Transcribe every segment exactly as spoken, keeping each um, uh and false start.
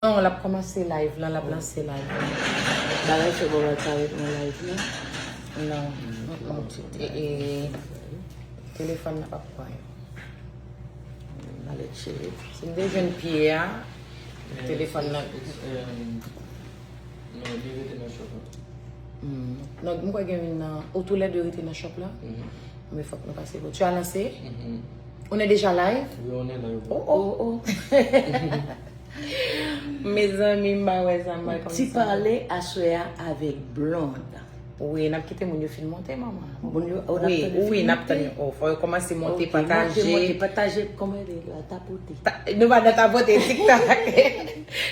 Non, l ap kòmanse live lan, l ap lanse live lan. Bagay fè bò pa parèt nan live lan. Non. Mm, mm, e, e, telefòn nan p ap pran yo. Ale tcheke. Si m te jwenn pye a, telefòn nan. Non, li rete nan shop la. Hmm. Non, m kwè gen youn nan. Ou toulède rete nan shop la? Mhm. Men fòk nou pase pou. Tu as lancé? Mhm. On est déjà live? Oui, on est live. Oh, oh. Oh, oh. Mezanmi, m pa wè sa, m pa konn sa. Ti pale aswè a avèk Blonde. Wi, n ap kite moun yo fin monte, manman. Moun yo, oh, n ap tann yo fin monte? Wi, wi, n ap tann yo. Oh, fò yo kòmanse monte, pataje. Ok, monte, monte, pataje, kòman e la, tapote. Ta-, nou pa nan tapote, TikTok.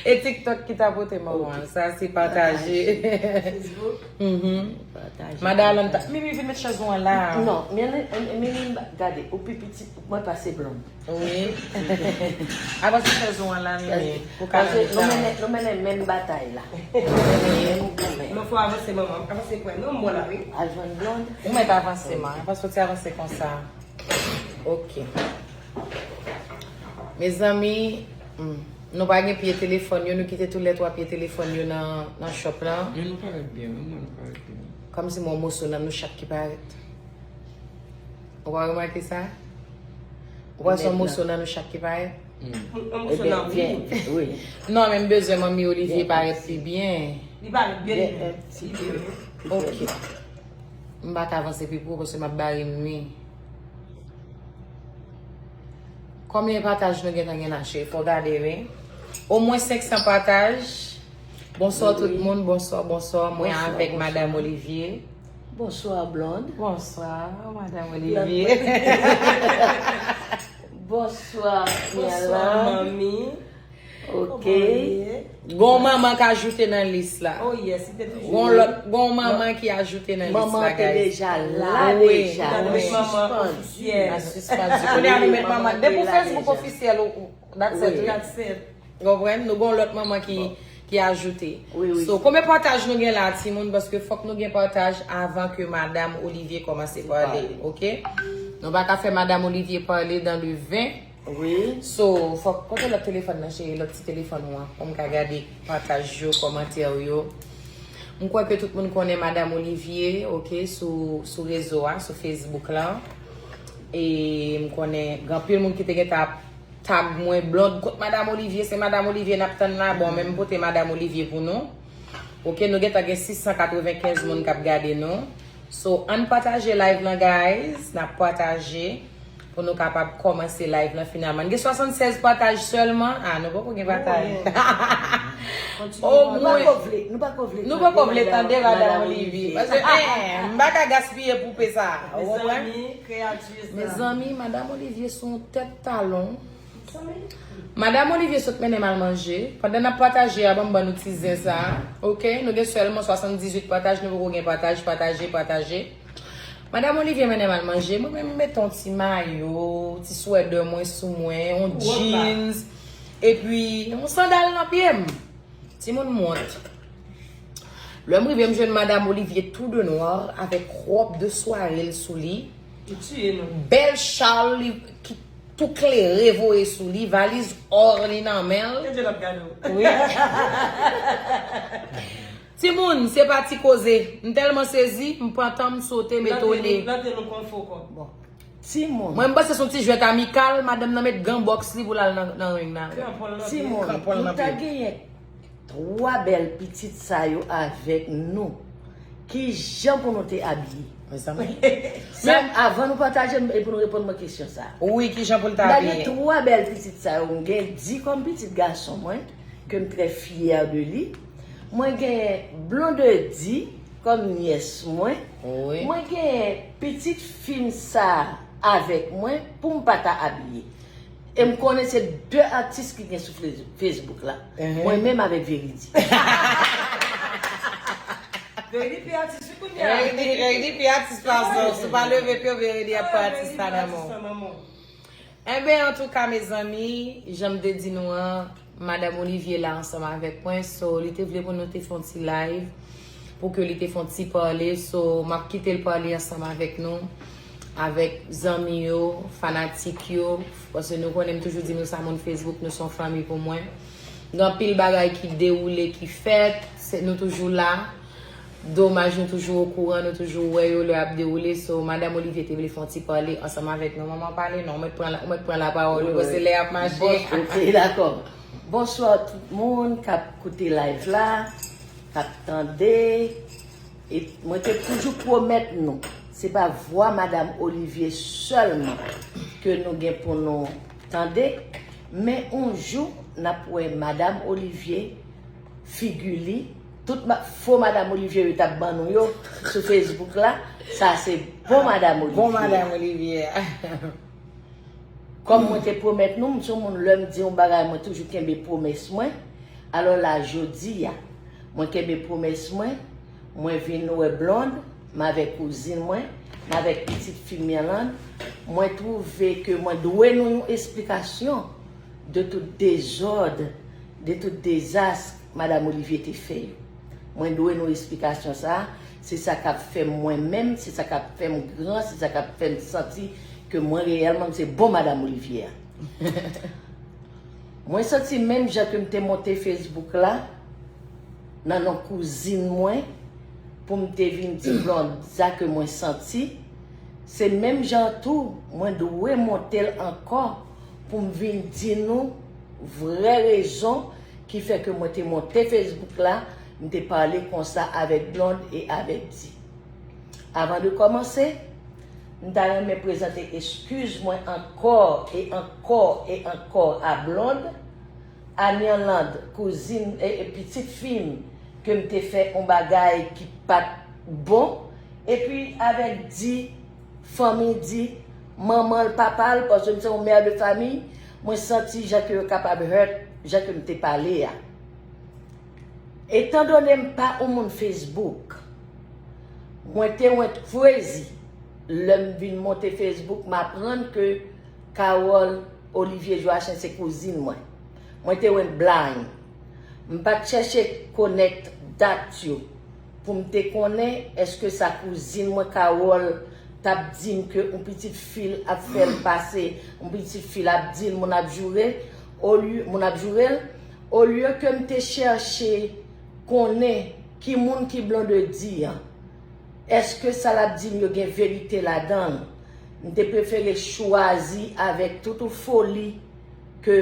E TikTok ki tapote, manman. Ok. Sa, se pataje. Pataje. Facebook. Mhm. Pataje, pataje. Madan Alan ta, Mimi, vin met chèz ou an la. Non, men, men, men, men, gade, ou pi piti, mwen pase Blonde. Wi. Avanse chèz ou an la, Mimi, pou kalamita. Paske nou mennen, nou mennen menm batay la. Nou mennen menm goumen. Non, fò avanse, manman. Avanse pwen. Non, m bon la, wi. Al jwenn Blonde. Ou mèt avanse, man. Avanse, soti avanse konsa. Ok. Mezanmi, hmm, nou pa gen pye telefòn yo, nou kite toulètwa pye telefòn yo nan, nan shop la. Men nou parèt byen, wi, mwen nou parèt byen. Kòmsi m wè yon moso nan nou chak ki parèt. Ou pa remake sa? Ou pa se yon moso nan nou chak ki parèt? Hmm. Yon moso nan wi. Ebyen, wi. Non, men m bezwen manmi Olivier parèt pi byen. Li parèt byen, li byen. Ok. M pa ka avanse pi pwo paske m ap bare m wi. Konbyen pataj nou gentan gen la, cheri? Fò gade, wi. Omwen senk san pataj. Bonswa tout moun, bonswa, bonswa. Mwen avèk Madanm Olivier. Bonswa, Blonde. Bonswa, Madanm Olivier. Bonswa, Niala. Bonswa, manmi. Ok. Gon manman k ajoute nan lis la. Oh yes, li te toujou. Gon lòt, gon manman ki ajoute nan lis la, guys. Manman te deja la deja. Wi, wi. Manman sispann. Sispann. Kounye a nou met manman. Depi Facebook ofisyèl ou, ou, that's it, wi. That's it. Ou konprann? Nou gon lòt manman ki, ki ajoute. Wi, wi. So, konbyen pataj nou gen la, timoun? Paske fòk nou gen pataj avan ke Madanm Olivier kòmanse pale, ok? Nou pa ka fè Madanm Olivier pale dans le vent. Wi. So, fòk, kote lòt telefòn nan, cheri, lòt ti telefòn ou an, pou m ka gade pataj yo, kòmantè yo. M kwè ke tout moun konnen Madanm Olivier, ok, sou, sou rezo a, sou Facebook la. E m konnen gen anpil moun ki te gentan ap tag mwen, Blonde, kot Madanm Olivier, se Madanm Olivier n ap tann la, bon, men m pote Madanm Olivier pou nou. Ok, nou gentan gen sis san katrevenkenz moun k ap gade nou. So, ann pataje live lan, guys, n ap pataje. Pou nou kapab kòmanse live lan finalman. Gen swasannsèz pataj sèlman. Ah, nou poko gen pataj. Omwen. Nou poko vle, nou poko vle tande Madanm Olivier. Paske, eh, m pa ka gaspiye poupe sa. Ou konprann? Mezanmi, kreati sa. Mezanmi, Madanm Olivier se yon tèt talon. Madanm Olivier sot mennen m al manje. Pandan n ap pataje a, ban m ban nou ti zen sa. Ok, nou gen sèlman swasanndizuit pataj, nou poko gen pataj, pataje, pataje. Madanm Olivier mennen m al manje, mwen menm m mete yon ti mayo, ti swèdè mwen sou mwen, yon jeans, epi yon sandal nan pye m. Timoun m wont. Lè m rive, m jwenn Madanm Olivier tou de nwa, avèk wòb de sware l sou li. Li tiye nou. Bèl chal li ki tou klere voye sou li, valiz ò li nan men l. Ke Dye l ap gade w. Wi. Timoun, se pa ti koze. M tèlman sezi, m pran tan, m sote, m etone. Plante nou, plante nou kon fo kòb. Bon. Timoun. Mwen, m panse se yon ti jwèt amikal, madanm nan met gan bòks li pou l al nan, nan ring nan. Kranpon l nan pye. Timoun, nou ta genyen twa bèl pitit sa yo avèk nou. Kijan pou nou te abiye? Mezanmi. Sa, avan nou pataje, e pou nou reponn mwen kesyon sa. Wi, kijan pou l te abiye? M ta gen twa bèl pitit sa yo. M gen Di kòm pitit gason mwen, ke m trè fyè de li. Mwen gen Blondedy kòm nyès mwen. Wi. Mwen gen pitit fi m sa avèk mwen pou m pa ta abiye. E m konnen se de atis ki gen sou Fle-, Facebook la. Mwen menm avèk Veridi. Veridi pi atis wi kounye a. Veridi, Veridi pi atis pase w. Si w pa leve pye w, Veridi ap pi atis nan men w. Enben, antouka, mezanmi, jan m te di nou an, Madanm Olivier la ansanm avèk mwen, so, li te vle pou nou te fè yon ti live, pou ke li te fè yon ti pale, so, m ap kite l pale ansanm avèk nou, avèk zanmi yo, fanatik yo, paske nou konnen m toujou di nou sa, moun Facebook, nou se yon fanmi pou mwen. Gen anpil bagay ki dewoule, ki fèt, se, nou toujou la. Domaj, nou toujou okouran, nou toujou wè yo lè y ap dewoule. So, Madanm Olivier te vle fè yon ti pale ansanm avèk nou. Manman, pale non, ou mèt pran la, ou mèt pran lapawòl, wi, wi, paske lè y ap mache. Bon, ok, dakò. Bonswa tout moun k ap koute live la, k ap tande. E mwen te toujou pwomèt nou, se pa vwa Madanm Olivier sèlman ke nou gen pou nou tande, men yon jou n ap wè Madanm Olivier, figi li, tout ma, fo Madanm Olivier yo t ap ban nou yo sou Facebook la, sa se bon Madanm Olivier. Bon Madanm Olivier. Kòm mwen te pwomèt nou, m se yon moun, lè m di yon bagay, mwen toujou kenbe pwomès mwen. Alò la, jodi a, mwen kenbe pwomès mwen, mwen vin wè Blonde, m avèk kouzin mwen, m avèk pitit fi m Mirlande. Mwen twouve ke mwen dwe nou yon esplikasyon de tout dezòd, de tout dezas Madanm Olivier te fè yo. Mwen dwe nou esplikasyon sa a. Se sa k ap fè m mwen menm, se sa k ap fè m gran, se sa k ap fè m santi ke mwen reyèlman m se bon Madanm Olivier a. Mwen santi menm jan ke m te monte Facebook la, nan non kouzin mwen, pou m te vin di Blonde sa ke mwen santi, se menm jan tou, mwen dwe monte l ankò pou m vin di nou vrè rezon ki fè ke mwen te monte Facebook la, m te pale konsa avèk Blonde e avèk Di. Avan de kòmanse, m ta renmen prezante eskiz mwen ankò e ankò e ankò a Blonde, a Mirlande, kouzin e, e pitit fi m, ke m te fè yon bagay ki pa t bon, epi avèk Di, fanmi Di, manman l, papa l, paske m se yon mè de fanmi, mwen santi jan ke yo kapab hurt, jan ke m te pale a. Etandone m pa yon moun Facebook, mwen te went crazy lè m vin monte Facebook, m aprann ke Carole Olivier Joachim se kouzin mwen. Mwen te went blind. M pa t chèche connect dat yo pou m te konnen èske sa kouzin mwen Carole t ap di m ke yon pitit fi l ap fè l pase, yon pitit fi l ap di l, moun ap joure, olye, moun ap joure l, olye ke m te chèche konnen ki moun ki Blondedy an, èske sa l ap di m yo gen verite ladan l, m te prefere chwazi avèk tout ou foli ke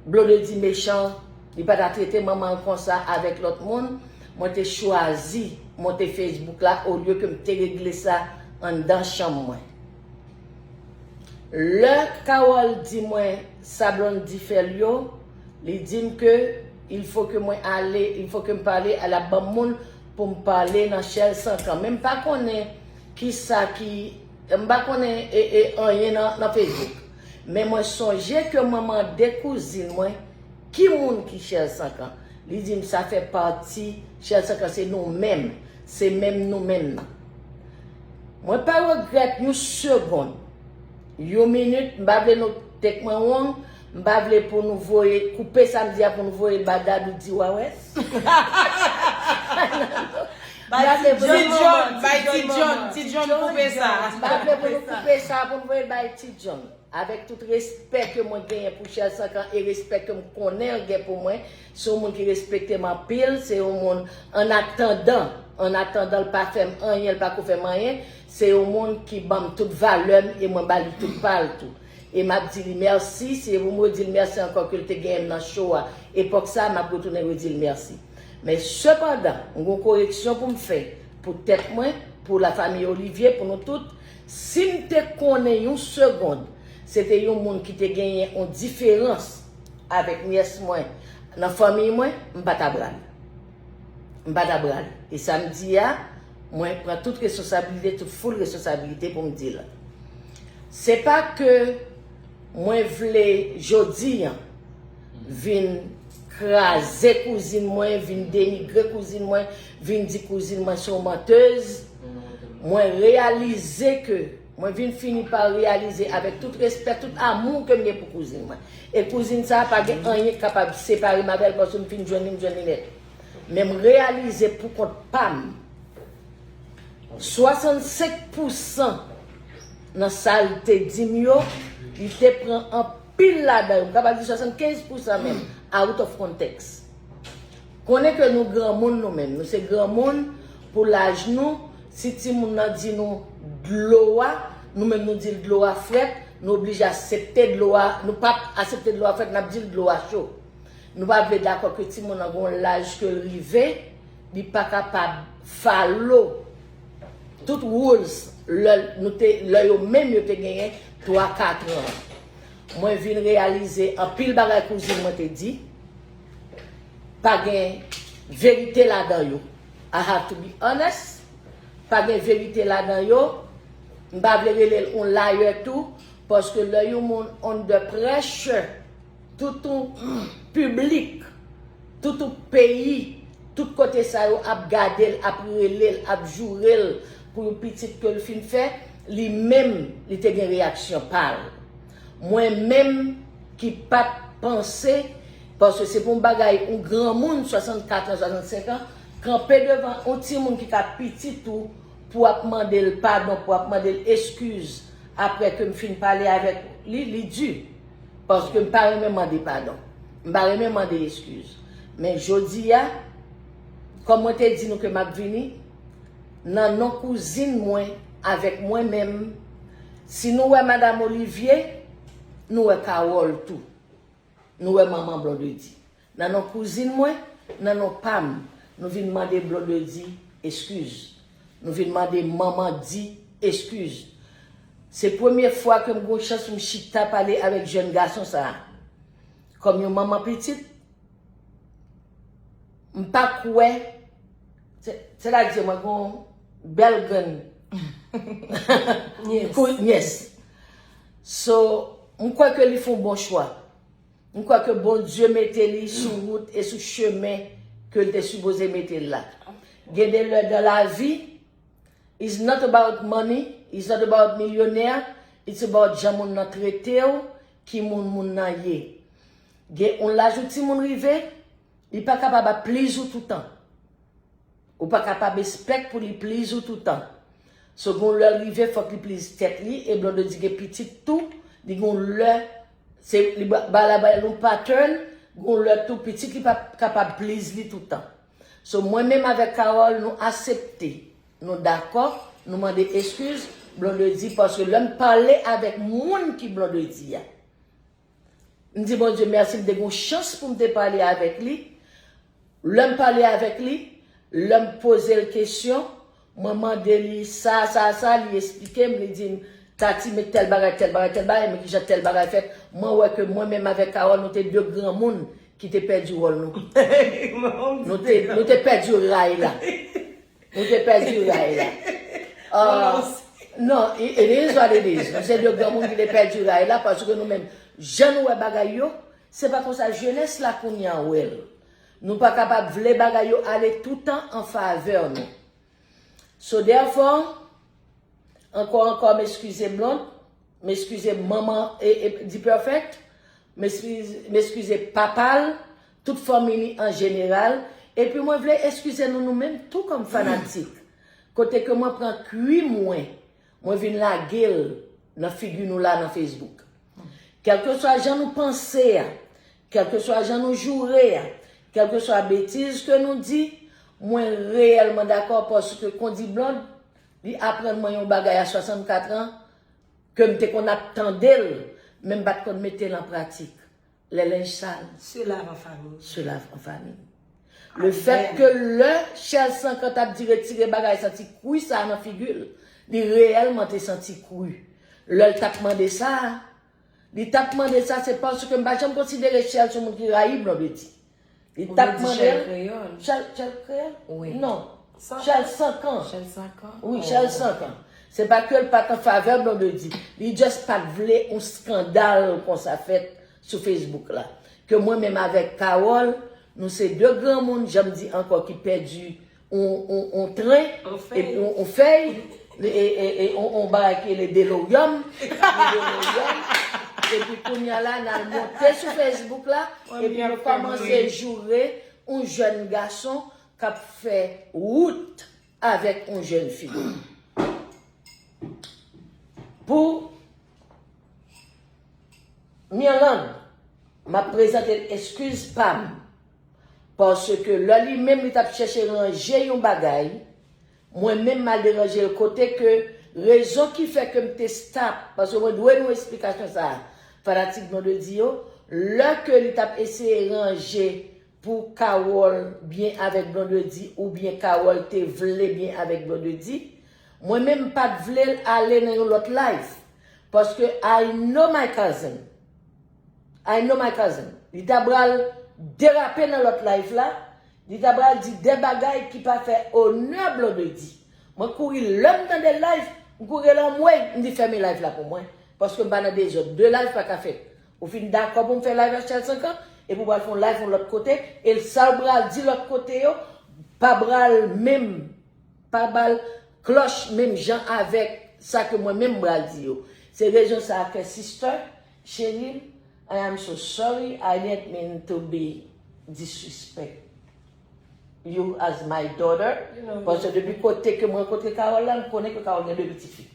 Blondedy mechan, li pa ta trete manman l konsa avèk lòt moun, mwen te chwazi monte Facebook la olye ke m te regle sa anndan chanm mwen. Lè Carole di mwen sa Blondedy fè l yo, li di m ke il faut que mwen ale, il faut que m pale, l ap ban m moun pou m pale nan Shell Sankan. Men m pa konnen kisa ki, m pa konnen e, e, anyen nan, nan Facebook. Men mwen sonje ke mwen mande kouzin mwen ki moun ki Shell Sankan. Li di m sa fè pati, Shell Sankan se nou menm, se menm nou menm nan. Mwen pa regrèt yon segonn, yon minit, m pa vle nou take mwen wrong, m pa vle pou nou voye, koupe sa m di a pou nou voye l ba Dadou Di Wawès. M pa vle pou Ti nou John, bay Ti John, Ti John koupe sa. M pa vle pou nou koupe sa pou nou voye l bay Ti John. Avèk tout respè ke mwen genyen pou Shell Sankan e respè ke m konnen l gen pou mwen, se yon moun ki respekte m anpil, se yon moun, an atandan, an atandan l pa fè m anyen, l pa ko fè m anyen, se yon moun ki ban m tout valè m e mwen ba li tout pa l tou. E m ap di li mèsi, si se pou m redi l mèsi ankò ke l te genyen m nan show a, epòk sa a, m ap retounen redi l mèsi. Men sepandan, m gen yon koreksyon pou m fè pou tèt mwen, pou lafanmi Olivier, pou nou tout. Si m te konnen yon segonn, se te yon moun ki te genyen yon diferans avèk nyès mwen nan fanmiy mwen, m pa ta pral. M pa ta pral. E sa m di a, mwen pran tout responsabilite, tout full responsabilite pou m di l. Se pa ke mwen vle jodi an vin kraze kouzin mwen, vin denigre kouzin mwen, vin di kouzin mwen se yon mantèz. Mwen reyalize ke, mwen vin fini pa reyalize avèk tout respè, tout amou ke m gen pou kouzin mwen. E kouzin sa a pa gen anyen k kapab separe m avè l paske m fin jwenn li, m jwenn li nèt. Men m reyalize pou kont pa m, swasannsenk pousan nan sa l te di m yo, li te pran anpil ladan yo. M kapab di swasannkenz pousan menm. out of context. Konnen ke nou granmoun nou menm, nou se granmoun pou laj nou. Si timoun nan di nou dlo a, nou menm nou di l dlo a frèt, nou oblije aksepte dlo a, nou p ap aksepte dlo a frèt, n ap di l dlo a cho. Nou pa vle dakò ke timoun nan gon laj ke l rive, li pa kapab follow tout rules lè nou te, lè yo menm yo te genyen twa, kat an. Mwen vin reyalize anpil bagay kouzin mwen te di. Pa gen verite ladan yo. I have to be honest. Pa gen verite ladan yo. M pa vle rele l yon liar tou, paske lè yon moun under pressure, tout yon piblik, tout yon peyi, tout kote sa yo ap gade l, ap rele l, ap joure l pou yon pitit ke l fin fè, li menm, li te gen reyaksyon pa l. Mwen menm ki pa t panse, paske se pou yon bagay, yon granmoun, swasannkat an, swasannsenk an, kanpe devan yon timoun ki ka pitit ou, pou w ap mande l padon, pou w ap mande l eskiz, apre ke m fin pale avèk li, li di. Paske m pa renmen mande padon. M pa renmen mande eskiz. Men jodi a, kòm mwen te di nou ke m ap vini, nan non kouzin mwen, avèk mwen menm, si nou wè Madam Olivier, nou wè Carole tou. Nou wè manman Blondedy. Nan non kouzin mwen, nan non pa m, nou vin mande Blondedy eskiz. Nou vin mande manman Di eskiz. Se premye fwa ke m gon chans pou m chita pale avèk jèn gason sa a. Kòm yon manman pitit, m pa kwè, se, se la di mwen gon bèl grenn Yes. kou- nyès. So, m kwè ke li fè yon bon chwa. M kwè ke Bondye mete li sou wout e sou chemen ke l te sipoze mete l la. Gen de lè dan lavi, it's not about money, it's not about milyonè, it's about jan moun nan trete w, ki moun moun nan ye. Gen yon laj yon timoun rive, li pa kapab ap please ou toutan. Ou pa kapab expect pou li please ou toutan. So gon lè l rive, fòk li please tèt li, e Blondedy gen pitit tou, li gon lè, se, li ba, ba la bay yon pattern, gon lè tou pitit li pa kapab please li toutan. So mwen menm avèk Carole, nou aksepte, nou dakò, nou mande eskiz, Blondedy, paske lè m pale avèk moun ki Blondedy a, m di Bondye mèsi, m te gon chans pou m te pale avèk li. Lè m pale avèk li, lè m poze l kesyon, mwen mande li sa, sa, sa, li esplike m, li di m, Tati, men tèl bagay, tèl bagay, tèl bagay, men kijan tèl bagay fèt. Mwen wè ke mwen menm avèk Carole, nou te de granmoun ki te pèdi wòl nou. Nou te, nou te pèdi ray la. Nou te pèdi ray la. Ah, non, it, it is what it is. Nou se de granmoun ki te pèdi ray la, paske nou menm, jan nou wè bagay yo, se pa konsa jenès la kounye a wè l. Nou pa kapab vle bagay yo ale toutan an favè nou. So therefore, ankò, ankò, m eskize Blonde, m eskize manman e, e, Di Perfect, m eskize, m eskize papa l, tout fanmi li an jeneral, epi mwen vle eskize nou, nou menm tou kòm fanatik. Kote ke mwen pran kwi mwen, mwen vin lage l nan figi nou la nan Facebook. Kèlkeswa jan nou panse a, kèlkeswa jan nou joure a, kèlkeswa betiz ke nou di, mwen reyèlman dakò paske kondi Blonde, li aprann mwen yon bagay a swasannkat an, ke m te konn ap tande l, men m pa t konn mete l an pratik. Lè lenj sal, Se lave an fanmi. Se lave an fanmi. Le fèt ke lè Chèl Sankan t ap di retire bagay santi kwi sa a nan figi l, li reyèlman te santi kwi. Lè l t ap mande sa a, li t ap mande sa, se paske m pa janm konsidere Chèl se yon moun ki rayi Blondedy. Li t ap mande l. Chèl, Chèl Kreyòl? Non. Chèl Sankan. Chèl Sankan? Wi, Chèl Sankan. Se pa ke l pa t an favè Blondedy. Li just pa t vle yon skandal konsa fèt sou Facebook la. Ke mwen menm avèk Carole, nou se de granmoun, jan m di ankò, ki pèdi yon, yon, yon tren, epi yon, yon fèy, e, e, e, yon, yon bagay ki rele deloryòm, yon deloryòm. Epi kounye a la, n al monte sou Facebook la, epi nou kòmanse joure yon jèn gason k ap fè wout avèk yon jèn fi. Pou Mirlande, M ap prezante l eskiz pa m. Paske lè li menm li t ap chèche ranje yon bagay, mwen menm m al deranje l kote ke rezon ki fè ke m te stop, paske mwen dwe nou esplikasyon sa a, fanatik Blondedy yo, lè ke li t ap eseye ranje pou Carole byen avèk Blondedy oubyen Carole te vle byen avèk Blondedy, mwen menm m pa t vle l ale nan yon lòt live. Paske I know my cousin. I know my cousin. Li ta pral derape nan lòt live la. Li ta pral di de bagay ki pa fè onè Blondedy. Mwen kouri lè m tande live, m kouri rele anmwey, m di fèmen live la pou mwen. Paske m pa nan dezòd. De live pa ka fèt. Ou fin dakò pou m fè live ak Charles Sankan, epi w pral fè yon live yon lòt kote, e sa w pral di lòt kote yo, pa pral menm, pa bal klòch menm jan avèk sa ke mwen menm m pral di yo. Se rezon sa a fè, sister, cheri, I am so sorry, I didn't mean to be disrespect you as my daughter. Paske depi kote ke m rankontre Carole la, m konnen ke Carole gen de pitit fi.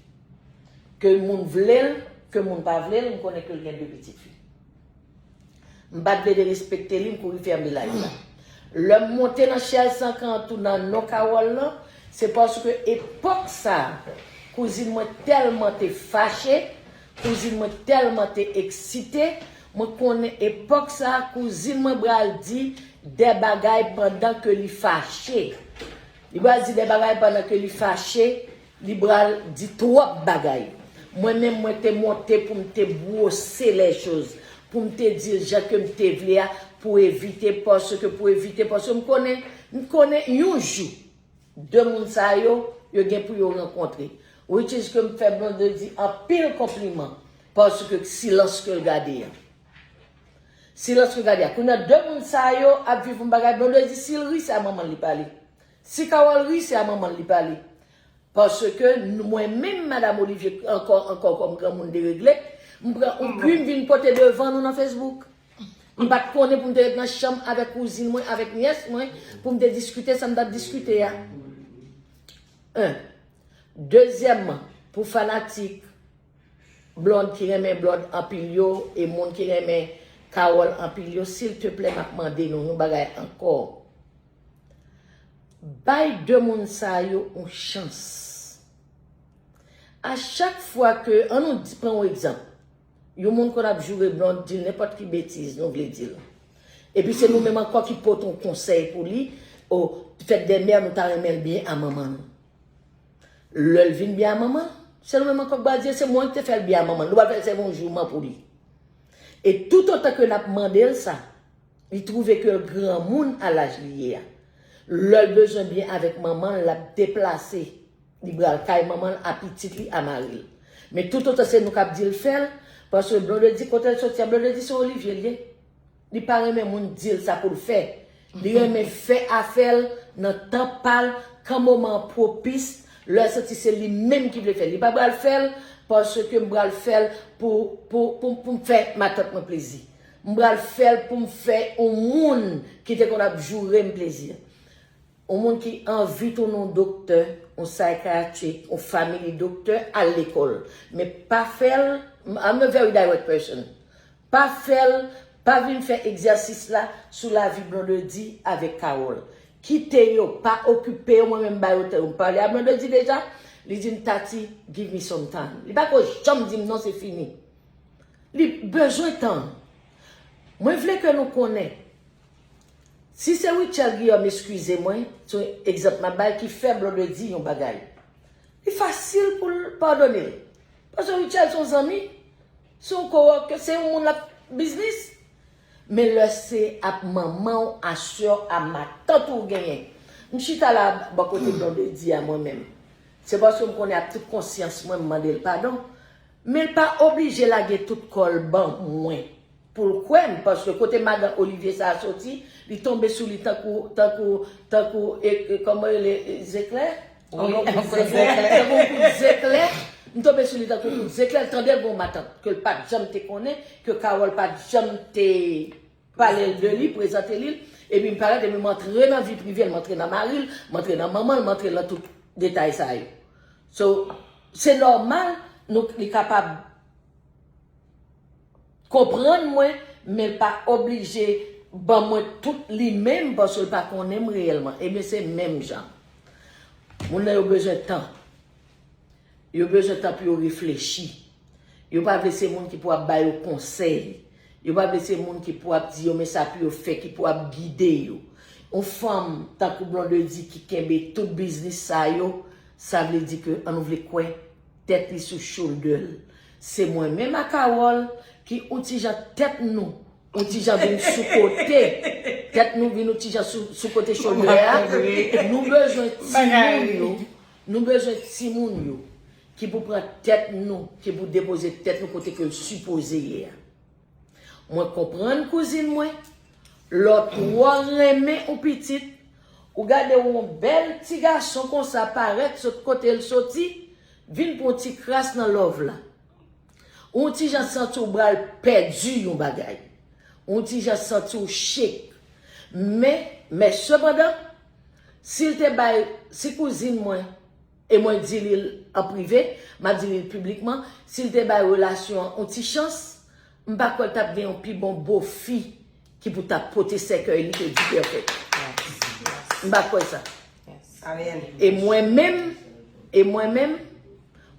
Ke moun vle l, ke moun pa vle l, m konnen ke l gen de pitit fi. M pa t vle derespekte li, m kouri fèmen live la. Lè m monte nan Charles Sankan an tou nan non Carole lan, se paske epòk sa a, kouzin mwen tèlman te fache, kouzin mwen tèlman te eksite, mwen konnen epòk sa a, kouzin mwen pral di de bagay pandan ke li fache. Li pral di de bagay pandan ke li fache, li pral di twòp bagay. Mwen menm, mwen te monte pou m te bwose lè choz, pou m te di l jan ke m te vle a, pou evite, paske pou evite, paske m konnen, m konnen yon jou, de moun sa yo, yo gen pou yo rankontre. Which is ke m fè Blondedy anpil konpliman, paske silans ke l gade a. Silans ke l gade a. Kounye a, de moun sa yo ap viv yon bagay, Blondedy, si l ri, se a manman l li pale. Si Carole ri, se a manman l li pale. Paske nou, mwen menm, Madam Olivier, ankò, ankò kòm granmoun deregle, m pran yon kwi, m vin pote devan nou nan Facebook. M pa t konnen pou m te ret nan chanm avèk kouzin mwen, avèk nyès mwen, pou m te diskite sa m t ap diskite a. En. Dezyèmman, pou fanatik Blonde ki renmen Blonde anpil yo, e moun ki renmen Carole anpil yo, silteplè, m ap mande nou yon bagay ankò. Bay de moun sa yo yon chans. A chak fwa ke, an nou di, pran yon egzanp, yon moun konn ap joure Blonde, di l nenpòt ki betiz nou vle di l. Epi se nou menm ankò ki pote yon konsèy pou li, o, fèt dè mè nou ta renmen l byen a manman nou. Lè l vin byen a manman l, se nou menm ankò k pral di l, se mwen ki te fè l byen a manman l. Nou pral fè l sèvi yon jouman pou li. E toutotan ke n ap mande l sa, li twouve ke l granmoun a laj li ye a. Lè l bezwen byen avèk manman l, l ap deplase. Li pral kay manman l a pitit li, a mari l. Men toutotan se nou k ap di l fè l, paske Blondedy, kote l soti a, Blondedy se Olivier l ye. Li pa renmen moun di l sa pou l fè. Li renmen fè afè l nan tan pa l, kan moman an pwopis, lè l santi se li menm ki vle fè l. Li pa pral fè l paske m pral fè l pou, pou, pou, pou m fè matant mwen plezi. M pral fè l pou m fè yon moun ki te konn ap joure m plezi. Yon moun ki anvi tounen yon doktè, yon psychiatric, yon family doctor, al lekòl. Men pa fè l, I'm a very direct person. Pa fè l, pa vin fè egzèsis la sou lavi Blondedy avèk Carole. Kite yo, pa okipe yo, mwen menm ba yo tan yo. M pale a Blondedy deja, li di m, "Tati, give me some time." Li pa ko janm di m non, se fini. Li bezwen tan. Mwen vle ke nou konnen. Si se Rutshelle Guillaume, eskize mwen, se yon egzanp m ap bay ki fè Blondedy yon bagay. Li fasil pou l padone l. Paske Rutshelle se yon zanmi, se yon coworker, se yon moun l ap biznis. Men lè se ap manman w, a sè w, a matant ou genyen. M chita la bò kote Blondedy a mwen menm. Se paske m konnen ak tout konsyans mwen, m mande l padon. Men l pa oblije lage tout kò l ban mwen. Pou l kwè m, paske kote madan Olivier sa a soti, li tonbe sou li tankou, tankou, tankou, e, e, kòman yo rele, e, zeklè? Wi, tankou zeklè. Tankou yon kout zeklè. M tonbe sou li tankou yon kout zeklè, l tande l gen yon matant, ke l pa t janm te konnen, ke Carole pa t janm te pale l de li, prezante li l, epi m parèt, epi m antre nan vi prive l, m antre nan mari l, m antre nan manman l, m antre nan tout detay sa yo. So, se nòmal, nou, li kapab konprann mwen, men l pa oblije ban mwen tout li menm, paske l pa konnen m reyèlman. Ebyen, se menm jan. Moun nan yo bezwen tan. Yo bezwen tan pou yo reflechi. Yo pa vle se moun ki pou ap ba yo konsèy. Yo pa vle se moun ki pou ap di yo men sa pou yo fè, ki pou ap gide yo. Yon fanm tankou Blondedy ki kenbe tout biznis sa yo, sa vle di ke, an nou vle kwè, tèt li sou shoulder l. Se mwen menm ak Carole ki yon ti jan tèt nou, yon ti jan vin sou kote. Tèt nou vin yon ti jan sou, sou kote shoulder a. Nou bezwen timoun yo. Nou bezwen timoun yo ki pou pran tèt nou, ki pou depoze tèt nou kote ke l sipoze ye a. Mwen konprann kouzin mwen, lè w twò renmen yon pitit, ou gade yon bèl ti gason konsa parèt sot kote l soti, vin pran yon ti kras nan love la. Ou yon ti jan santi w pral pèdi yon bagay. Ou yon ti jan santi w chek. Men, men sepandan, si l te bay, si kouzin mwen, e mwen di li l an prive, m ap di li l piblikman, si l te bay relasyon an yon ti chans, m pa kwè l t ap gen yon pi bon bofi ki pou t ap pote sèkèy li ke Dipèfèk. M pa kwè sa. E mwen menm, e mwen menm,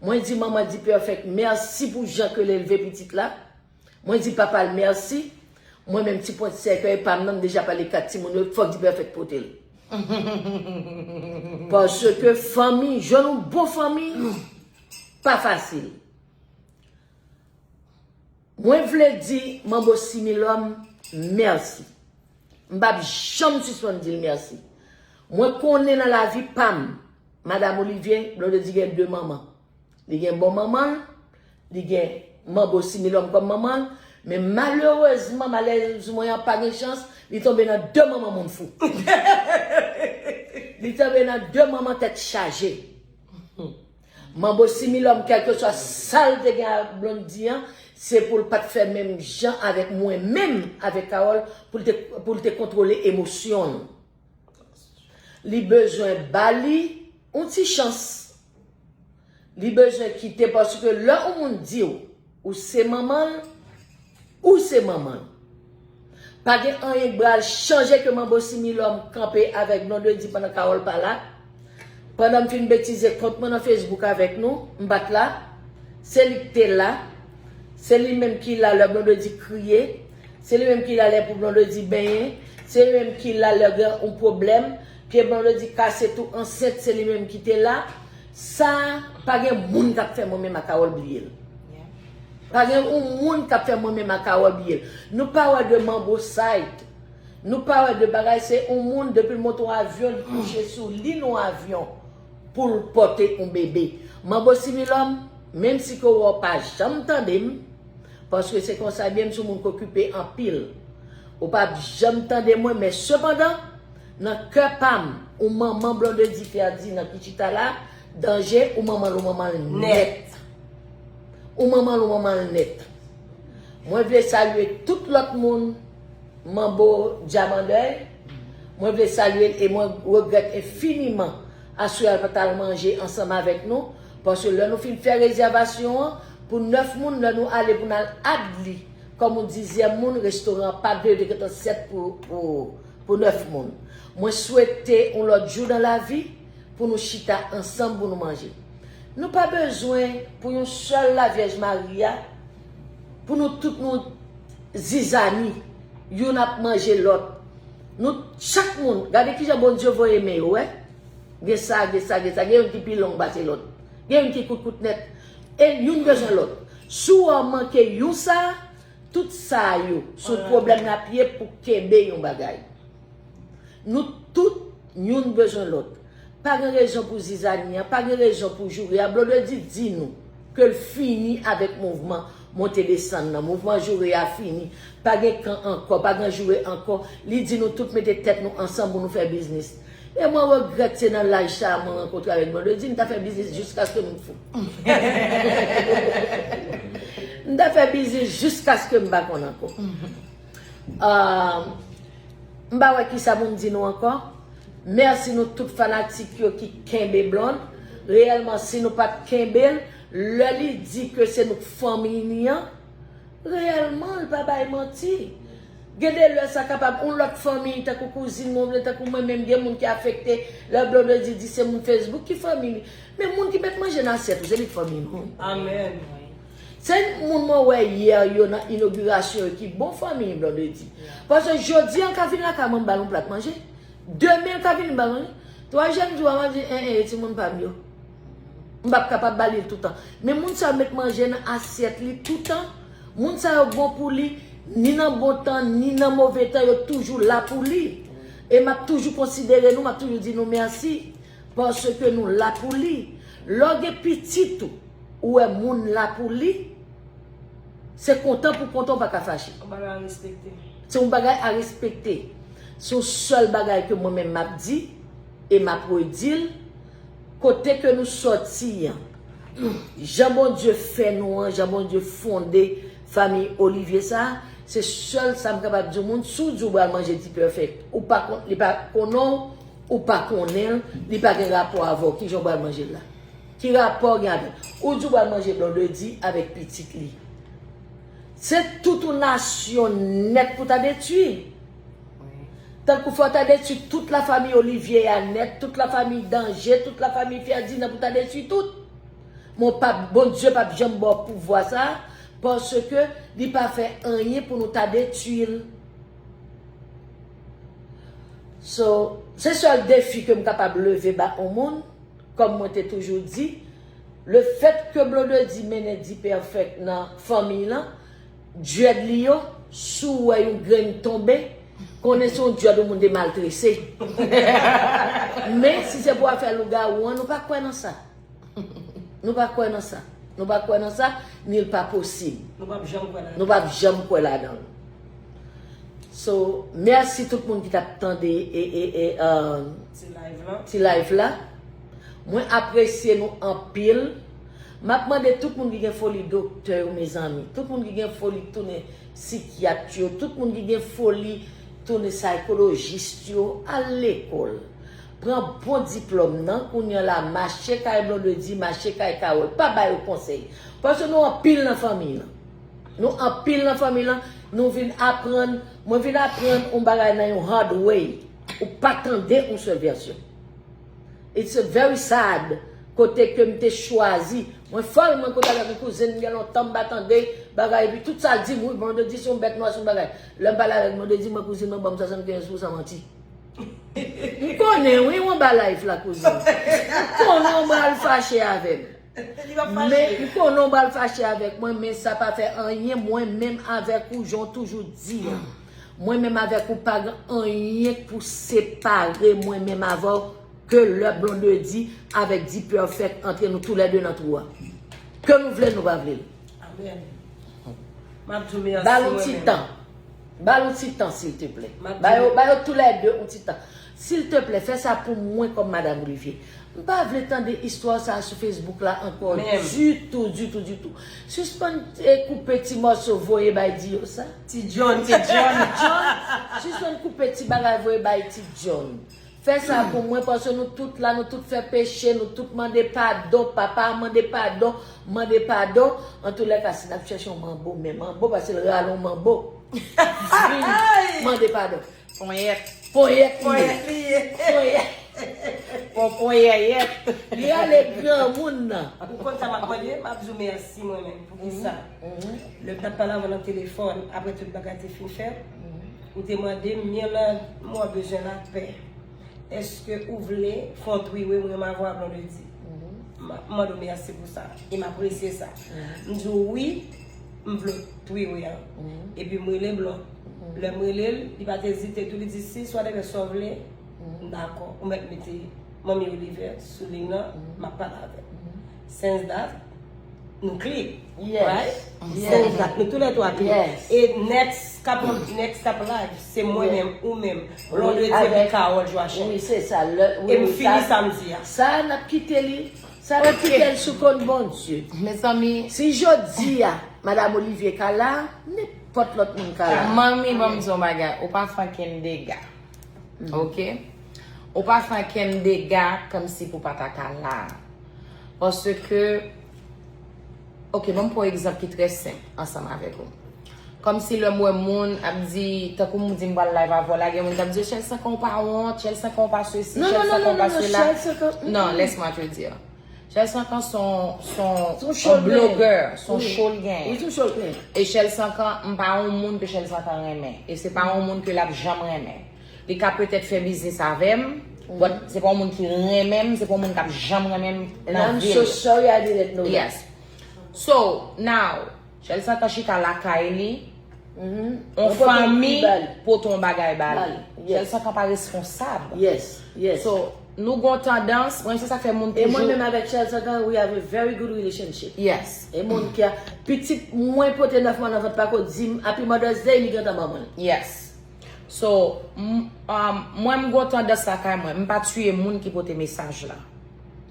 mwen di manman Dipèfèk mèsi pou jan ke l elve pitit la. Mwen di papa l mèsi. Mwen menm ti pwent sèkèy pa m nan, m deja pale kat timoun yo, fòk Dipèfèk pote l. Paske fanmi, jwenn yon bon fanmi, pa fasil. Mwen vle di Manbo Similòm mèsi. M p ap janm sispann di l mèsi. Mwen konnen nan lavi pa m, Madam Olivier, Blondedy gen de manman. Li gen bon manman l, li gen Manbo Similòm kòm manman l, men malerezman, malerezman, an pa gen chans, li tonbe nan de manman moun fou. Li tonbe nan de manman tèt chaje. Manbo Similòm, kèlkeswa sa l te gen ak Blondedy an, se pou l pa t fè menm jan avèk mwen menm, avèk Carole, pou l te, pou l te kontwole emosyon l. Li bezwen ba li yon ti chans. Li bezwen kite, paske lè yon moun di w, ou se manman l, ou se manman l. Pa gen anyen k pral chanje ke Manbo Similòm kanpe avèk Blondedy pandan Carole pa la. Pandan m fin betize kont mwen nan Facebook avèk nou, m pa t la. Se li k te la. Se li menm ki la lè Blondedy kriye. Se li menm ki la lè pou Blondedy benyen. Se li menm ki la lè gen yon pwoblèm. Pye Blondedy kase tou ansent, se li menm ki te la. Sa, pa gen moun k ap fè mwen menm ak Carole bliye l. Pa gen yon moun k ap fè mwen menm ak Carole bliye l. Nou pa wè de manbo side. Nou pa wè de bagay, se yon moun, depi l monte yon avyon, li kouche sou li nan yon avyon pou l pote yon bebe. Manbo Similòm, menm si ke w pa janm tande m, paske se konsa byen, m se yon moun k okipe anpil. Ou p ap janm tande mwen, men sepandan, nan kè pa m, yon manman Blondedy Ferdinand ki chita la, danje, yon manman l, yon manman l nèt. Yon manman l, yon manman l nèt. Mwen vle salye tout lòt moun, Manbo Dyamandèy. Mwen vle salye l e mwen regrèt enfiniman aswè a l pa t al manje ansanm avèk nou, paske lè nou fin fè rezèvasyon an pou nèf moun, lè nou ale pou n al add li kòm yon dizyèm moun, restoran an pa t vle, yo te gentan sèt pou, pou, pou nèf moun. Mwen swete yon lòt jou nan lavi pou nou chita ansanm pou nou manje. Nou pa bezwen pou yon sèl Lavyèj Mari a, pou nou tout nou zizani, youn ap manje lòt. Nou, chak moun, gade kijan Bondye voye men yo, wè. Gen sa, gen sa, gen sa, gen youn ki pi long pase lòt. Gen youn ki kout kout nèt. E youn bezwen lòt. Si w manke youn sa, tout sa yo, se yon pwoblèm n ap ye pou kenbe yon bagay. Nou tout, youn bezwen lòt. Pa gen rezon pou zizani an, pa gen rezon pou joure a. Blondedy di nou ke l fini avèk mouvman monte desann nan. Mouvman joure a fini. Pa gen kan ankò, pa gen joure ankò. Li di nou tout mete tèt nou ansanm pou nou fè biznis. E mwen regrèt se nan laj sa a mwen rankontre avèk Blondedy, m ta fè biznis jiskaske m fou. M ta fè biznis jiskaske m pa konn ankò. Ah, m pa wè kisa pou m di nou ankò. Mèsi nou tout fanatik yo ki kenbe Blonde. Reyèlman, si nou pa t kenbe l, lè li di ke se nou k fanmiy li an, Reyèlman, l pa bay manti. Gen de lè sa kapab yon lòt fanmi, tankou kouzin mwen, oubyen tankou mwen menm, gen moun ki afekte lè Blondedy di se moun Facebook ki fanmi li. Men moun ki met manje nan asyèt ou, se li k fanmi nou. Amèn. Se moun mwen wè yè yo nan inogirasyon yo ki bon fanmi Blondedy. Paske jodi an ka vin lakay mwen ba l yon plat manje. Demen l ka vin ba mwen. Twazyèm jou a, m ap di, en, en, e timoun pa m yo. M p ap kapab ba li l toutan. Men moun sa yo met manje nan asyèt li toutan. Moun sa yo bon pou li, ni nan bon tan, ni nan move tan, yo toujou la pou li. E m ap toujou konsidere nou, m ap toujou di nou mèsi. Paske nou la pou li. Lè w gen pitit ou, ou wè moun la pou li, se kontan pou kontan, ou pa ka fache. Yon bagay a respekte. Se yon bagay a respekte. Se yon sèl bagay ke mwen menm m ap di, e m ap redi l, kote ke nou sòti an, jan Bondye fè nou an, jan Bondye fonde fanmi Olivier sa, se sèl sa m kapab di yon moun, si w di w pral manje D-Perfect, ou pa kon, li pa konnen w, ou pa konnen l, li pa gen rapò avè w, kijan w pral manje l la? Ki rapò w gen avè l? Ou di w pral manje Blondedy avèk pitit li. Se tout yon nasyon nèt pou ta detwi. Tankou fò ta detwi tout lafanmi Olivier a nèt, tout lafanmi Danje, tout lafanmi Ferdinand pou ta detwi tout. Mon pap, Bondye pap janm ba w pouvwa sa, paske li pa fè anyen pou nou ta detwi l. So, se sèl defi ke m kapab leve ba yon moun, kòm mwen te toujou di, le fèt ke Blondedy mennen D-Perfect nan fanmi lan, dread li yo, si w wè yon grenn tonbe, konnen se yon dread yon moun te maltrese. Men, si se pou afè lougawou an, nou pa kwè nan sa. Nou pa kwè nan sa. Nou pa kwè nan sa, ni l pa posib. Nou p ap janm kwè ladan. Nou p ap janm kwè ladan l. So, mèsi tout moun ki t ap tande e, e, e, uh, Ti live lan. Ti live la. Mwen apresye nou anpil. M ap mande tout moun ki gen foli doktè yo, mezanmi. Tout moun ki gen foli tounen sikyat yo. Tout moun ki gen foli tounen saykolojis yo. Al lekòl. Pran bon diplòm nan. Kounye a la, mache kay Blondedy, mache kay Carole. Pa ba yo konsèy. Paske nou anpil nan fanmi lan. Nou anpil nan fanmi lan. Nou vin aprann. Mwen vin aprann yon bagay nan yon hard way. Ou pa tande yon sèl vèsyon. It's a very sad. Kote ke m te chwazi. Mwen fòl, mwen kote avèk yon kouzin m gen lontan m pa tande bagay, epi tout sa l di m, wi, Blondedy se yon bèt nwa, se yon bagay. Lè m pale avèk Blondedy, mwen kouzin mwen ban m swasannkenz pousan manti. M konnen, wi, w anba live la, kouzin. M konnen w pral fache avè m. Li p ap Men, fache. M konnen w pral fache avèk mwen, men sa pa fè anyen, mwen menm avèk ou, jan w toujou di an. Mwen menm avèk ou pa gen anyen k pou separe mwen menm avè w ke lè Blondedy avèk D-Perfect antre nou toulède nan twou a. Ke nou vle l, nou pa vle l. Amèn. M ap di w mèsi Ba l yon mwen ti menm. Tan. Ba l yon ti tan, silteplè. M ap Ba di yo, w- ba yo toulède yon ti tan. Silteplè, fè sa pou mwen kòm Madanm Olivier. M pa vle tande istwa sa sou Facebook la ankò Menm. ditou, ditou, ditou. Sispann e, koupe ti mòso voye bay di yo sa. Ti John, ti John. John, sispann koupe ti bagay voye bay ti John. Fè sa pou mwen, paske nou tout la, nou tout fè peche, nou tout mande padon, papa mande padon, mande padon. Antoulèka, si n ap chèche yon manbo, men manbo, paske l rale yon manbo. Vin, mande padon. Ponyèt. Ponyèt li ye. Ponyèt li ye. Ponyèt. Pon ponyèyèt. Li rale granmoun nan. Ou konn sa m ap mande? M ap di w mèsi mwen menm. Poukisa? Lè m t ap pale avè w nan telefòn, apre tout bagay te fin fèt, ou te mande m, Mirlande, mwen bezwen lapè. Èske ou vle fè yon three-way mwen menm avè w a Blondedy? M ap mande w mèsi pou sa. E m apresye sa. M di w wi, m vle three-way an. Epi m rele Blond. Lè m rele l, li pa t ezite tou, li di si swa demen sa w vle, m dakò. Ou mèt mete Manmi Olivier sou liy nan, m ap pale avè l. Since that, nou klik. Yes. Right? Yes. Since that, nou toulètwa klik. Yes. E next kap, next kap live, se mwen Yes. menm, ou menm, Wi, Blondedy epi avèk- Carole Joachim. Wi, se sa. Lè- wi, E m wi, fini sa- samdi a. Sa n ap kite li. Sa n ap Ok. kite l sou kont Bondye. Mezanmi, Si jodi a, Madanm Olivier ka la, nenpòt lòt moun ka la. Manmi, ban m di yon bagay. Ou pa fè ankenn dega. Ok? Ou pa fè ankenn dega kòmsi pou pa ta ka la. Paske, ok, ban m pran yon egzanp ki trè senp ansanm avèk ou. Kòmsi lè m wè moun ap di, tankou m di m pral live avè w la, gen moun k ap di, Chèlsankan ou pa wont, Chèlsankan ou pa sesi, Non, non, non, Chèlsankan non, ou pa non, non, sela. Chèlsankan, mm, Non, mm. Laisse-moi te dire. Chèlsankan son, son, Son show l blogè, genyen. Son Wi. Show l genyen. Wi, son show l genyen. E Chèlsankan, m pa yon moun ke Chèlsankan renmen. E se pa yon moun ke l ap janm renmen. Li ka petèt fè biznis avè m, but se pa yon moun ki renmen m, se pa yon moun k ap janm renmen m And nan I'm vi so l. Sorry I didn't know that. Yes. So, now, Chèlsankan chita lakay li, Mhm. on Mwen pote fanmi yon ba l. Pote yon bagay ba Ba li. l, yes. Chèlsankan pa responsab. Yes, yes. So, nou gon tandans, mwen se sa fè moun E mwen toujou. Menm avèk Chèlsankan, we have a very good relationship. Yes. E moun ki a, pitit mwen pote nèf mwa nan vant pa ko di m, Happy Mother's Day, li gentan ban mwen. Yes. So, m, um, mwen m gon tandans lakay mwen, m pa tiye moun ki pote mesaj la.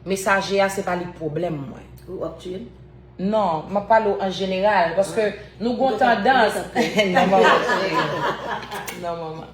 Mesaje a se pa li k pwoblèm mwen. Ou ap tiye m? Non, m ap pale w an jeneral, paske nou gon Ou gentan- tandans. ou gentan- Non, manman, cheri. Non, manman.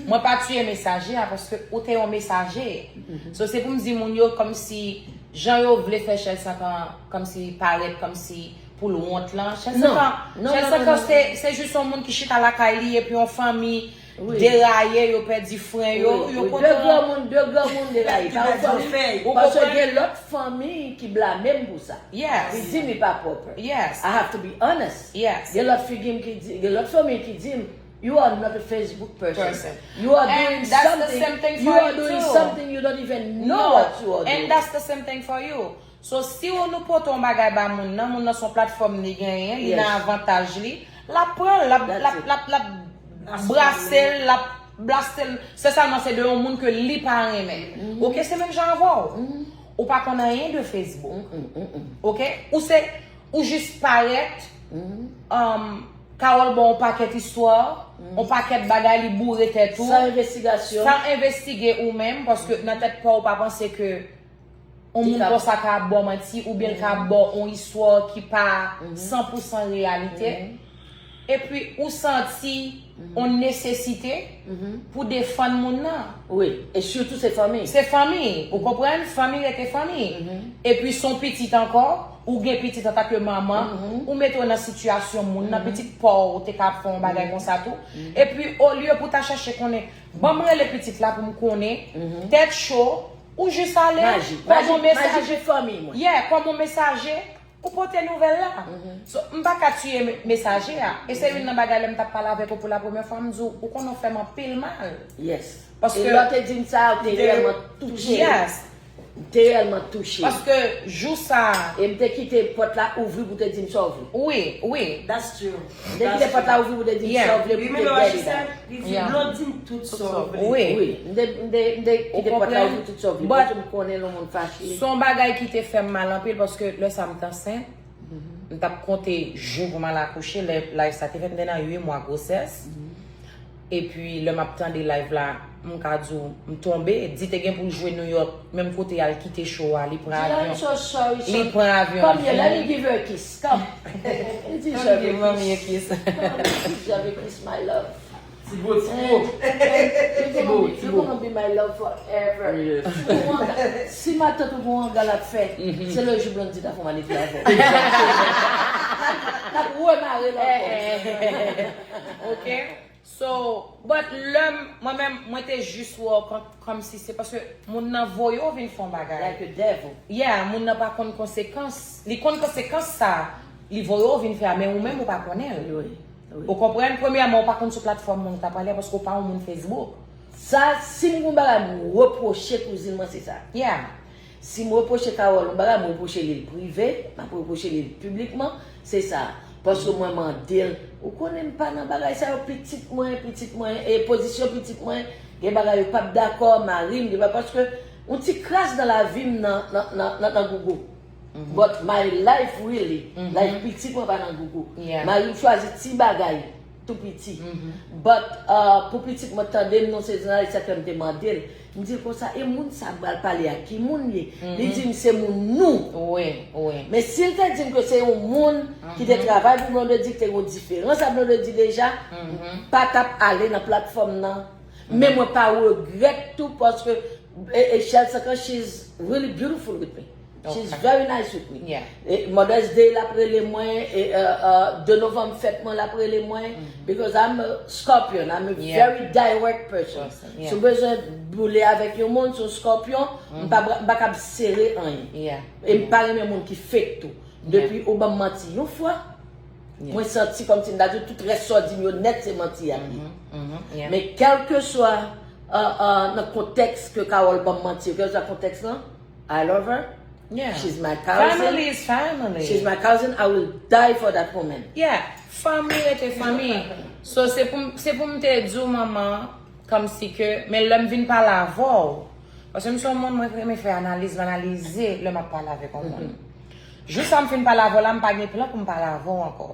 Mwen pa tiye mesaje a, paske ou te yon mesaje. So, se pou m di moun yo, kòmsi, jan yo vle fè Chèlsankan, kòmsi, parèt, kòmsi, pou l wont lan. Non, non, non, non, non. Se, se jis yon moun ki chita lakay li, epi yon fanmi Wi. Deraye, yo pèdi fren yo, Wi, yo wi. kontan. De granmoun, de granmoun Deraye. Pa yon fanmi. Ou Paske konprann? Gen lòt fanmi ki blamen m pou sa. Yes. Ki di m li pa pwòp. Yes. I have to be honest. Yes. Gen lòt figi m ki di, gen lòt fanmi ki di m, you are not a Facebook person. Person. You are And doing that's the something. same thing You for are you doing too. Something you don't even know No, what you are doing. And that's the same thing for you. So, si ou nou pote yon bagay ba moun nan, moun nan se yon platfòm li genyen, li Yes. Nan avantaj li, l ap pran l, l ap, That's l ap, it. L ap, l ap brase l, l ap blaste l. Se sèlman se de yon moun ke li pa renmen. Mm-hmm. Oke, se menm jan avè w. Ou pa konn anyen de Facebook. Oke? Ou se, ou jis parèt, um, Carole ba w yon pakèt istwa, Mm-hmm. yon pakèt bagay li boure tèt ou. San envestigasyon. San envestige ou menm, paske nan tèt pa w, ou pa panse ke yon moun konsa ka ap ba w manti, oubyen l ka ap ba w yon istwa ki pa san pou san reyalite. Epi ou santi yon nesesite pou defann moun nan. Wi, e sitou se fanmi. Se fanmi, ou konprann? Fanmi rete fanmi. Epi se yon pitit ankò, ou gen pitit antanke manman, ou mete w nan sitiyasyon moun nan, pitit pa w te ka ap fè yon bagay konsa tou. Epi olye pou ta chache konnen, ban m rele pitit la pou m konnen, tèt cho, ou jis ale, Maji, kòm maji, yon maji mesaje. Pou fanmi mwen. Yeah, kòm yon mesaje, ou pote nouvèl la. So, m pa ka tiye me- mesaje a. E se youn nan bagay lè m t ap pale avèk ou pou la premyè fwa, m di w, ou konn ou fè m anpil mal. Yes. Paske E lè w te di m sa, ou te reyèlman touche. Yes. Ou te reyèlman touche. Paske jou sa a, E m te kite pòt la ouvri pou te di m sa w vle. Wi, wi. That's true. M te kite pòt la ouvri pou te di m sa w vle pou te Remember what she gade. Said? Li di, Yeah. Blo di m tout sa w vle. Wi. Wi, m te, m te, m te kite pòt la konprann? Ouvri tout sa w vle. But- Paske m konnen lè yon moun fache. Se yon bagay ki te fè m mal anpil paske lè sa m t ansent, m t ap konte jou pou m al akouche, lè live sa te fèt, m te nan uit mwa gwosès. Epi lè m ap tande live la, m ka di w, m tonbe, di te gen pou l jwe New York, menm kote y al kite show a, li pran Di, I'm avyon. So sorry, Li son. Pran avyon. Come here, let Vini. Me give her a kiss. Come. Li di, Come "Sorry, give mommy a kiss. Kiss. Come, give her a kiss, my love." Ti bo, ti bo. You're gonna be, you're gonna be my love forever. Yes. Si matant ou gon anga l ap fè, se le jou Blondedy ta fè yon mal epi avè w. N ap remare l ankò. Ok. So, but lè m, mwen menm, mwen te jis wè w kòm, kòmsi se paske moun nan voye w vin fè yon bagay. Like a devil. Yeah, moun nan pa konn konsekans. Li konn konsekans sa li voye w vin fè a, men ou menm ou pa konnen l. Wi, wi. Ou konprann? Premyèman, ou pa konn sou platfòm moun ou ta pale a paske ou pa yon moun Facebook. Sa, si m gon bagay m repwoche kouzin mwen, se sa. Yeah. Si m repwoche Carole yon bagay, m repwoche li l prive, m ap repwoche li l piblikman, se sa. Paske mwen mande l, ou konnen m pa nan bagay sa yo, pitit mwen, pitit mwen, e pozisyon pitit mwen, gen bagay yo p ap dakò, mari m, gen bagay, paske yon ti kras nan lavi m nan, nan, nan, nan, nan gougou. But my life really, life pitit mwen pa nan gougou. Yeah. Mari m chwazi ti bagay tou piti. But uh, pou pitit mwen tande m non se jounalis sa fè m te mande l. M di l konsa, e moun sa m pral pale a ki moun ye? Li di m se moun nou. Wi, wi. Men si l te di m ke se yon moun ki te travay pou Blondedy, ki te gen yon diferans ak Blondedy deja, m pa t ap ale nan platfòm nan. Men mwen pa regrèt tou paske e, e Chèlsankan, she's really beautiful with me. She's very nice with me. E Mother's Day l ap rele mwen, e, uh, uh, de novanm fèt mwen l ap rele mwen, because I'm a Scorpion, I'm a very direct person. Si w bezwen boule avèk yon moun, se yon Scorpion, m pa, m pa kab sere anyen. E m pa renmen moun ki fake tou. Depi ou ban m manti yon fwa, mwen santi kòmsi m ta di w tout rès sa w di m yo nèt se manti y ap ye. Men kèlkeswa, uh, uh, nan kontèks ke Carole ban m manti yo, kèlkeswa kontèks lan, I love her. She's my cousin. Family is family. She's my cousin. I will die for that woman. Yeah. Fanmi rete fanmi. So, se pou m, se pou m te di w, manman, kòmsi ke, men lè m vin pale avè w, paske m se yon moun, mwen renmen fè analiz, m analize lè m ap pale avèk yon moun. Jou sa m fin pale avè w la, m pa gen plan pou m pale avè w ankò.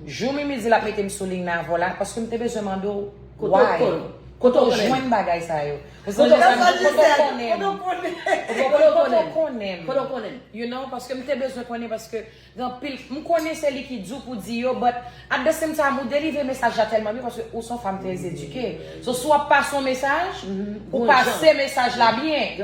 Jou Mimi di l ap mete m sou liy nan avè w la, paske m te bezwen mande w why. Kote w jwenn bagay sa yo? Kote w konnen m? Kote w konnen m? Kote w konnen m? You know, paske m te bezwen konnen, paske gen anpil, m konnen se li ki di w pou di yo, but at the same time, ou delivre mesaj la tèlman byen, paske ou se yon fanm trè edike. So, si w ap pase yon mesaj, ou pase mesaj la byen.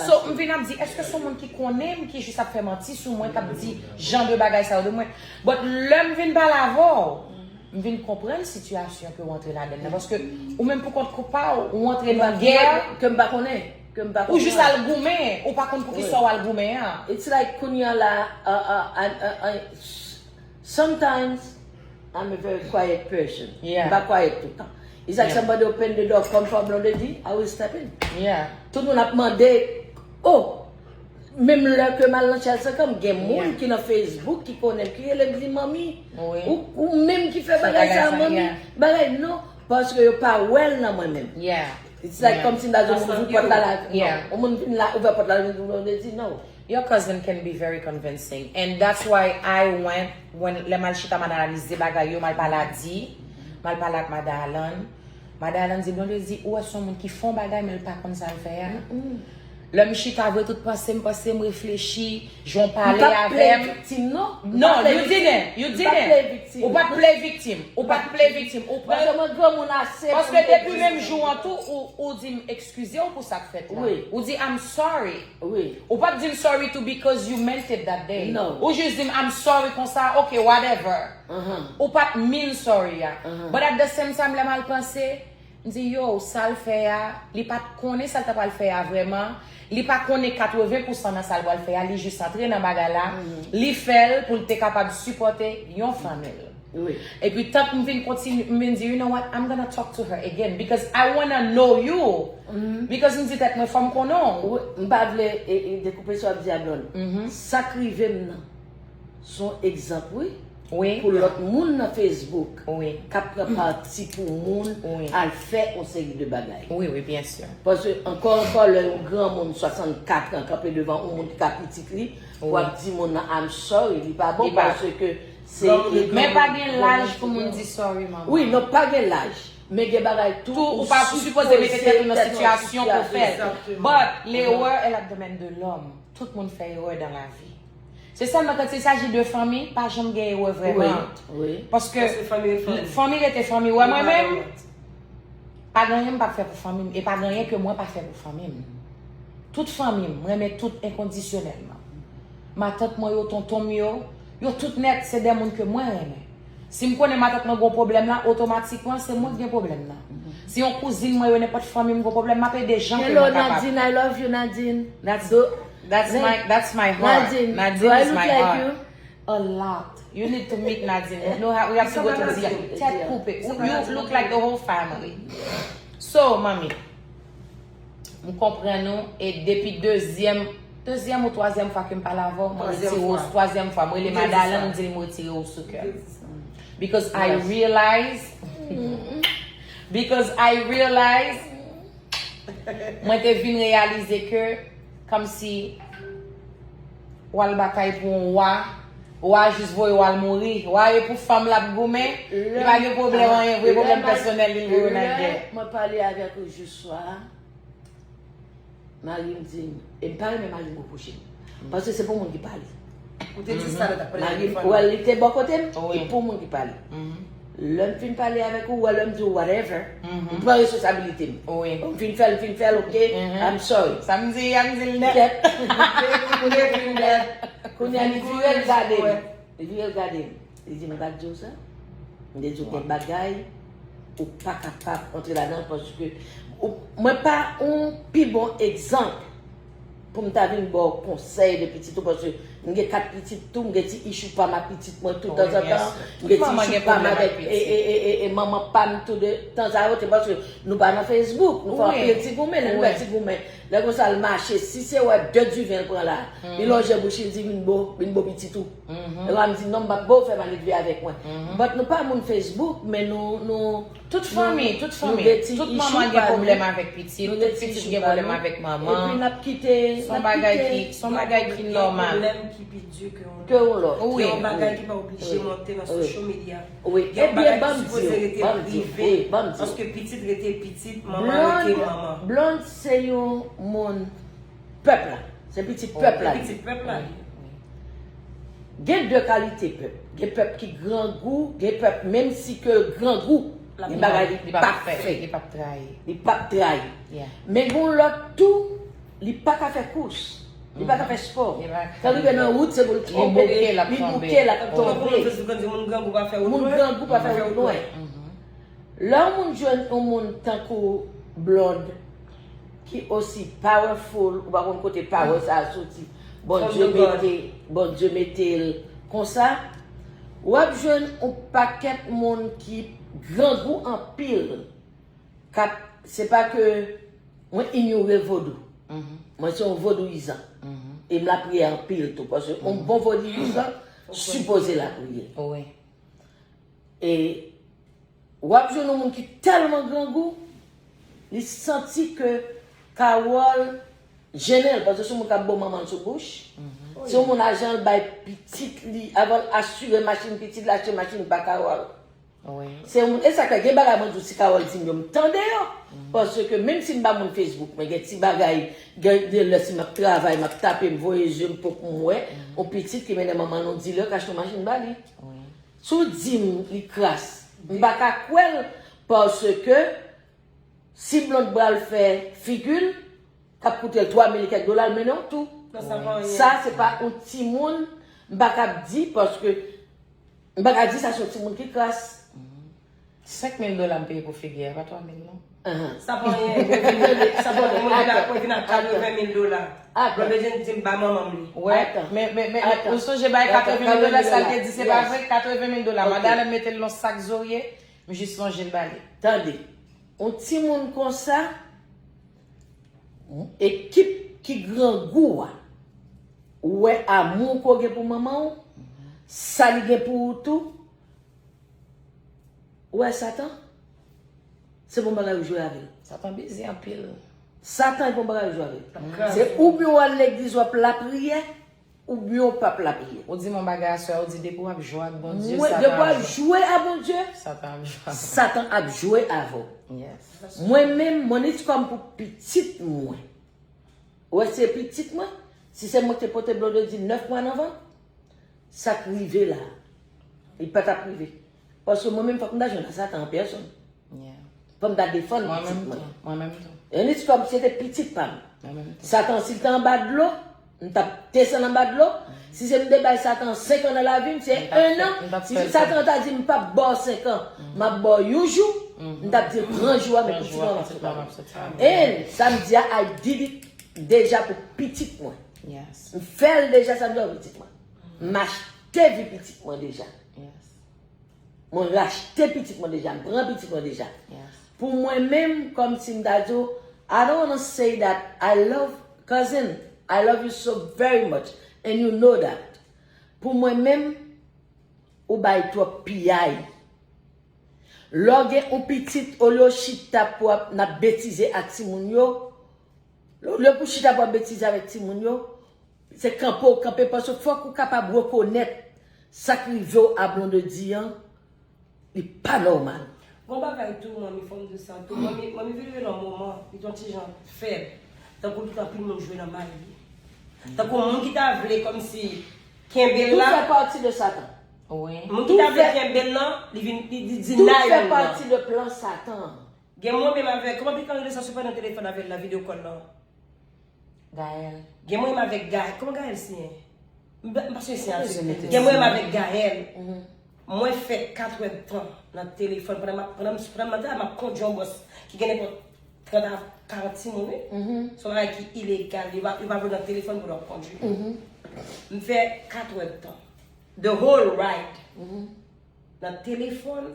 So, m vin ap di, èske se yon moun ki konnen m, ki jis ap fè manti sou mwen, k ap di jan de bagay sa yo de mwen? But lè m vin pale avè w, m vin konprann sitiyasyon ke w antre ladan l nan. Paske ou menm pou kont pa w, ou antre nan gè ke m pa konnen, ke m pa konnen. Ou jis al goumen, ou pa konn pou kisa w al goumen an. It's like kounye a la, uh, uh, uh, uh, uh, sometimes I'm a very quiet person. M pa quiet tout tan. It's like somebody open the door, come for Blondedy, I will step in. Tout moun ap mande, oh, menm lè ke m al nan Chelsea, m gen moun ki nan Facebook ki konnen m, ki rele m di, "Manmi, ou, ou menm ki fè bagay sa, manmi." Bagay, non, paske yo pa wè l nan mwen menm. It's like kòmsi m ta di yon moun ouvri pòt la, la, non. Yon moun vin la, ouvè pòt la, vin di, "Blondedy, no." Your cousin can be very convincing. And that's why I went, when, lè m al chita, m al analize bagay yo, m al pale a Di, m al pale ak Madan Alan. Madan Alan di, Blondedy, ou wè se yon moun ki fè yon bagay, men l pa konn sa l fè a. Lè m chita, vre tout panse m, panse m, reflechi, jan w pale avè m. M pa play viktim, non. Non, you didn't. You didn't. Ou pa t play viktim. Ou pa t play viktim. Ou pran. Paske mwen granmoun ase pou m te di sa. Paske depi menm jou an tou, ou, ou di m eskize w pou sa k fèt la. Ou di, "I'm sorry." Ou pa t di m sorry too because you meant it that day. Ou jis di m, "I'm sorry" konsa, ok, whatever. Ou pa t mean sorry a. But at the same time, lè m al panse, m di, yo, sa l fè a, li pa t konnen sa l ta pral fè a vrèman. Li pa konnen katreven pousan nan sa l pral fè a, li jis antre nan bagay la. Li fè l pou l te kapab sipòte yon fanmi l. Epi tank m vin kontinye, m vin di, "You know what? I'm gonna talk to her again because I wanna know you." Because m di tèt mwen, "Fò m konnen w." Wi, m pa vle, e, e, dekoupe sa w ap di a, Blonde. Sa k rive m nan, se yon egzanp, wi. Pou lòt moun nan Facebook k ap pran pati pou moun al fè yon seri de bagay. Wi, wi, byen si. Paske, ankò, ankò, lè yon granmoun swasannkat an kanpe devan yon moun ki ka pitit li, w ap di moun nan, "I'm sorry," li pa bon paske se egzanp. Men pa gen laj pou moun di sorry, manman. Wi, non, pa gen laj. Men gen bagay tou, ou pa sipoze mete tèt ou nan sitiyasyon pou fè l. But l'erreur, elle a domaine de l'homme. Tout moun fè erè dans la vie. Se sèlman quand il s'agit de fanmi, pa janm gen erè vrèman. Paske fanmi rete fanmi. Wè mwen menm, pa gen anyen m p ap fè pou fanmi m, e pa gen anyen ke mwen pa fè pou fanmi m. Tout fanmi m, mwen renmen tout enkondisyonèlman. Matant mwen yo, tonton m yo, yo tout nèt, se de moun ke mwen renmen. Si m konnen matant mwen gon pwoblèm la, otomatikman, se mwen ki gen pwoblèm nan. Si yon kouzin mwen yo, nenpòt fanmi m gon pwoblèm, m ap ede jan ke mwen kapab. Hello, Nadine, I love you, Nadine. That's, that's my, that's my heart. Nadine, Nadine is my heart. A lot. You need to meet Nadine. No, we have to go to the tèt koupe. You look like the whole family. So, manmi, m konprann ou, e depi dezyèm, dezyèm ou twazyèm fwa ke m pale avè w, mwen retire w, twazyèm fwa, mwen rele Madan Alan, m di l m retire w sou kè m. Because I realize, because I realize, mwen te vin reyalize ke, kòmsi, w al batay pou yon wa, wa jis voye w al mouri. Wa e pou fanm l ap goumen, li pa gen pwoblèm anyen, vre pwoblèm pèsonèl li, l voye w nan gè. Lè mwen pale avèk ou jodi swa a, mari m di m, e m pa renmen mari m repwoche m. Paske se pou moun ki pale. Ou te di sa lè t ap pale nan telefòn. Mari m, wè, li te bò kote m, e pou moun ki pale. Lè m fin pale avèk ou, wè lè m di w whatever, m pran responsabilite m. M fin fè l, m fin fè l, ok, I'm sorry. Sa m di a, m di l nèt. Kèt. Kounye a vin nèt. Kounye a li vire l gade m. Li vire l gade m. Li di m pa t di w sa. M te di w gen bagay ou pa kapab antre ladan l paske mwen pa yon pi bon egzanp pou m ta vin ba w konsèy de pitit ou paske m gen kat pitit tou, m gen ti issue pa m ak pitit mwen tou tanzantan. M gen ti issue pa m avèk e, e, e, e, e manman pa m tou de tanzantan paske nou pa nan Facebook, nou fè anpil ti goumen, lè nou fè ti goumen. Lè konsa l mache, si se wè de diven l pran la, li lonje bouch li di vin bo, vin bo pitit ou. Ewa m di non m p ap bo fè maledve avèk mwen. But nou pa moun Facebook men nou, nou Tout fanmi, tout fanmi, tout manman gen pwoblèm avèk pitit, tout pitit gen pwoblèm avèk manman. Epi n ap kite, se yon bagay ki, se yon bagay ki nòmal. Ke yon lòt. Gen yon bagay ki pa oblije monte nan social media. Gen yon bagay ki sipoze rete prive. Paske pitit rete pitit, manman rete manman. Blonde se yon moun pèp la. Se pitit pèp la. Pitit pèp la. Gen de kalite pèp. Gen pèp ki grangou, gen pèp menm si ke l grangou, gen bagay li p ap fè. Li p ap trayi. Li p ap trayi. Men gen yon lòt tou, li pa ka fè kous. Li pa ka fè spò. Sa rive nan wout, se pou l twonpe. Li bouke, l ap twonpe. Moun grangou pa fè wout nwè. Lè yon moun jwenn yon moun tankou Blonde ki osi powerful, ou pa konn kote power sa a soti. Bondye mete, Bondye mete l konsa. W ap jwenn yon pakèt moun ki grangou anpil. K ap, se pa ke mwen inyore vodou. Mwen se yon vodouyizan. E m lapriyè anpil tou. Paske yon bon vodouyizan sipoze lapriyè. E w ap jwenn yon moun ki tèlman grangou, li santi ke Carole jennen l, paske se yon moun k ap bo manman l sou bouch. Se yon moun ajan l bay pitit li, avan l asire machin pitit li, achte machin pa Carole. Se yon moun, e sa k fè gen bagay mwen di w si Carole di m yo, m tande yo. Paske menm si m pa moun Facebook, men gen ti bagay, gen de lè si m ap travay, m ap tape, m voye je m pou m wè, yon pitit ki mennen manman l yon dilè k achte yon machin ba li. Si w di m li kras, m pa ka kwè l paske si Blonde pral fè figi l k ap koute l twa mil kèk dola, l mennen w tou. Sa se pa yon timoun, m pa ka di paske m pa ka di sa se yon timoun ki kras. Senk mil dola m peye pou figi a, pa twa mil non. Sa pa anyen, Blonde vin ak katreven mil dola. Blonde vin di m ba manman m li. Wè, men, men, men, men, ou sonje bay katreven mil dola, sa l te di se pa vre, katreven mil dola. Madalè mete l nan sak zorye, m jis lonje l ba li. Tande, yon timoun konsa, ekip ki grangou a, ou wè amou ke w gen pou manman w, sa li gen pou ou tou, Ou wè Satan? Se bon bagay ou jwe avè l. Satan bizi anpil. Satan e bon bagay ou jwe avè l. Se oubyen w al legliz w ap lapriyè, oubyen w p ap lapriyè. Ou di m yon bagay aswè, ou di depi w ap jwe ak Bondye, Satan ap jwe. Depi w ap jwe a Bondye, Satan ap jwe avè w. Mwen menm, mwen nèt kòm pou pitit mwen. Ou wè se pitit mwen, si se mwen ki te pote Blondedy nèf mwa nan vant, sa k rive la, li pa t ap rive. Paske mwen menm fòk m ta jwenn a Satan an pèsòn. Fòk m ta defann pitit mwen. Mwen menm tou. Enis kòm se te pitit pa m. Satan si l te anba dlo, m t ap desann anba dlo. Si se m te bay Satan senk an nan lavi m, se en an. Si Satan ta di m p ap ba w senk an, m ap ba w yon jou, m t ap di l pran jou a, men pitit mwen m ap sot avè l. And sa m di a, I did it deja pou pitit mwen. M fè l deja sa m di pou pitit mwen. M achte vi pitit mwen deja. Mwen rachte pitit mwen deja, m pran pitit mwen deja. Pou mwen menm, kòmsi m ta di w, I don't wanna say that I love, cousin, I love you so very much and you know that. Pou mwen menm, ou bay twòp piyay. Lè w gen yon pitit, olye w chita pou ap, n ap betize ak timoun yo, olye pou chita pou ap betize avèk timoun yo, se kanpe w kanpe, paske fòk ou kapab rekonèt sa k rive w a Blondedy an, li pa nòmal. Gon bagay tou, manmi, fò m di w sa tou. Manmi, manmi vin rive nan moman, li t on ti jan fèb. Tankou li t anpil moun jwe nan may li. Tankou moun ki ta vle kòmsi kenbe l la. Tout fè pati de Satan. Wi. Moun ki ta vle kenbe l lan, li vin li di di Tout nay fè moun lan. Pati de plan Satan. Gen mwen menm avèk, kòman pi kan rele sa sou nan telefòn avèk la video call lan? Gaël. Gen mwen menm avèk Gaël. Kòman Gaël siyen? M pa m pa sonje siyen Mwen ase. mete Gen mwen menm siyen. Avèk Gaël. Mwen fè kat èdtan nan telefòn pandan m ap- pandan m pandan m ap kondui yon bòs ki gen nenpòt trant a karant timoun wi. Se yon bagay ki ilegal. Yo pa yo pa vle nan telefòn pandan w ap kondui. M fè kat èdtan. The whole ride. Nan telefòn.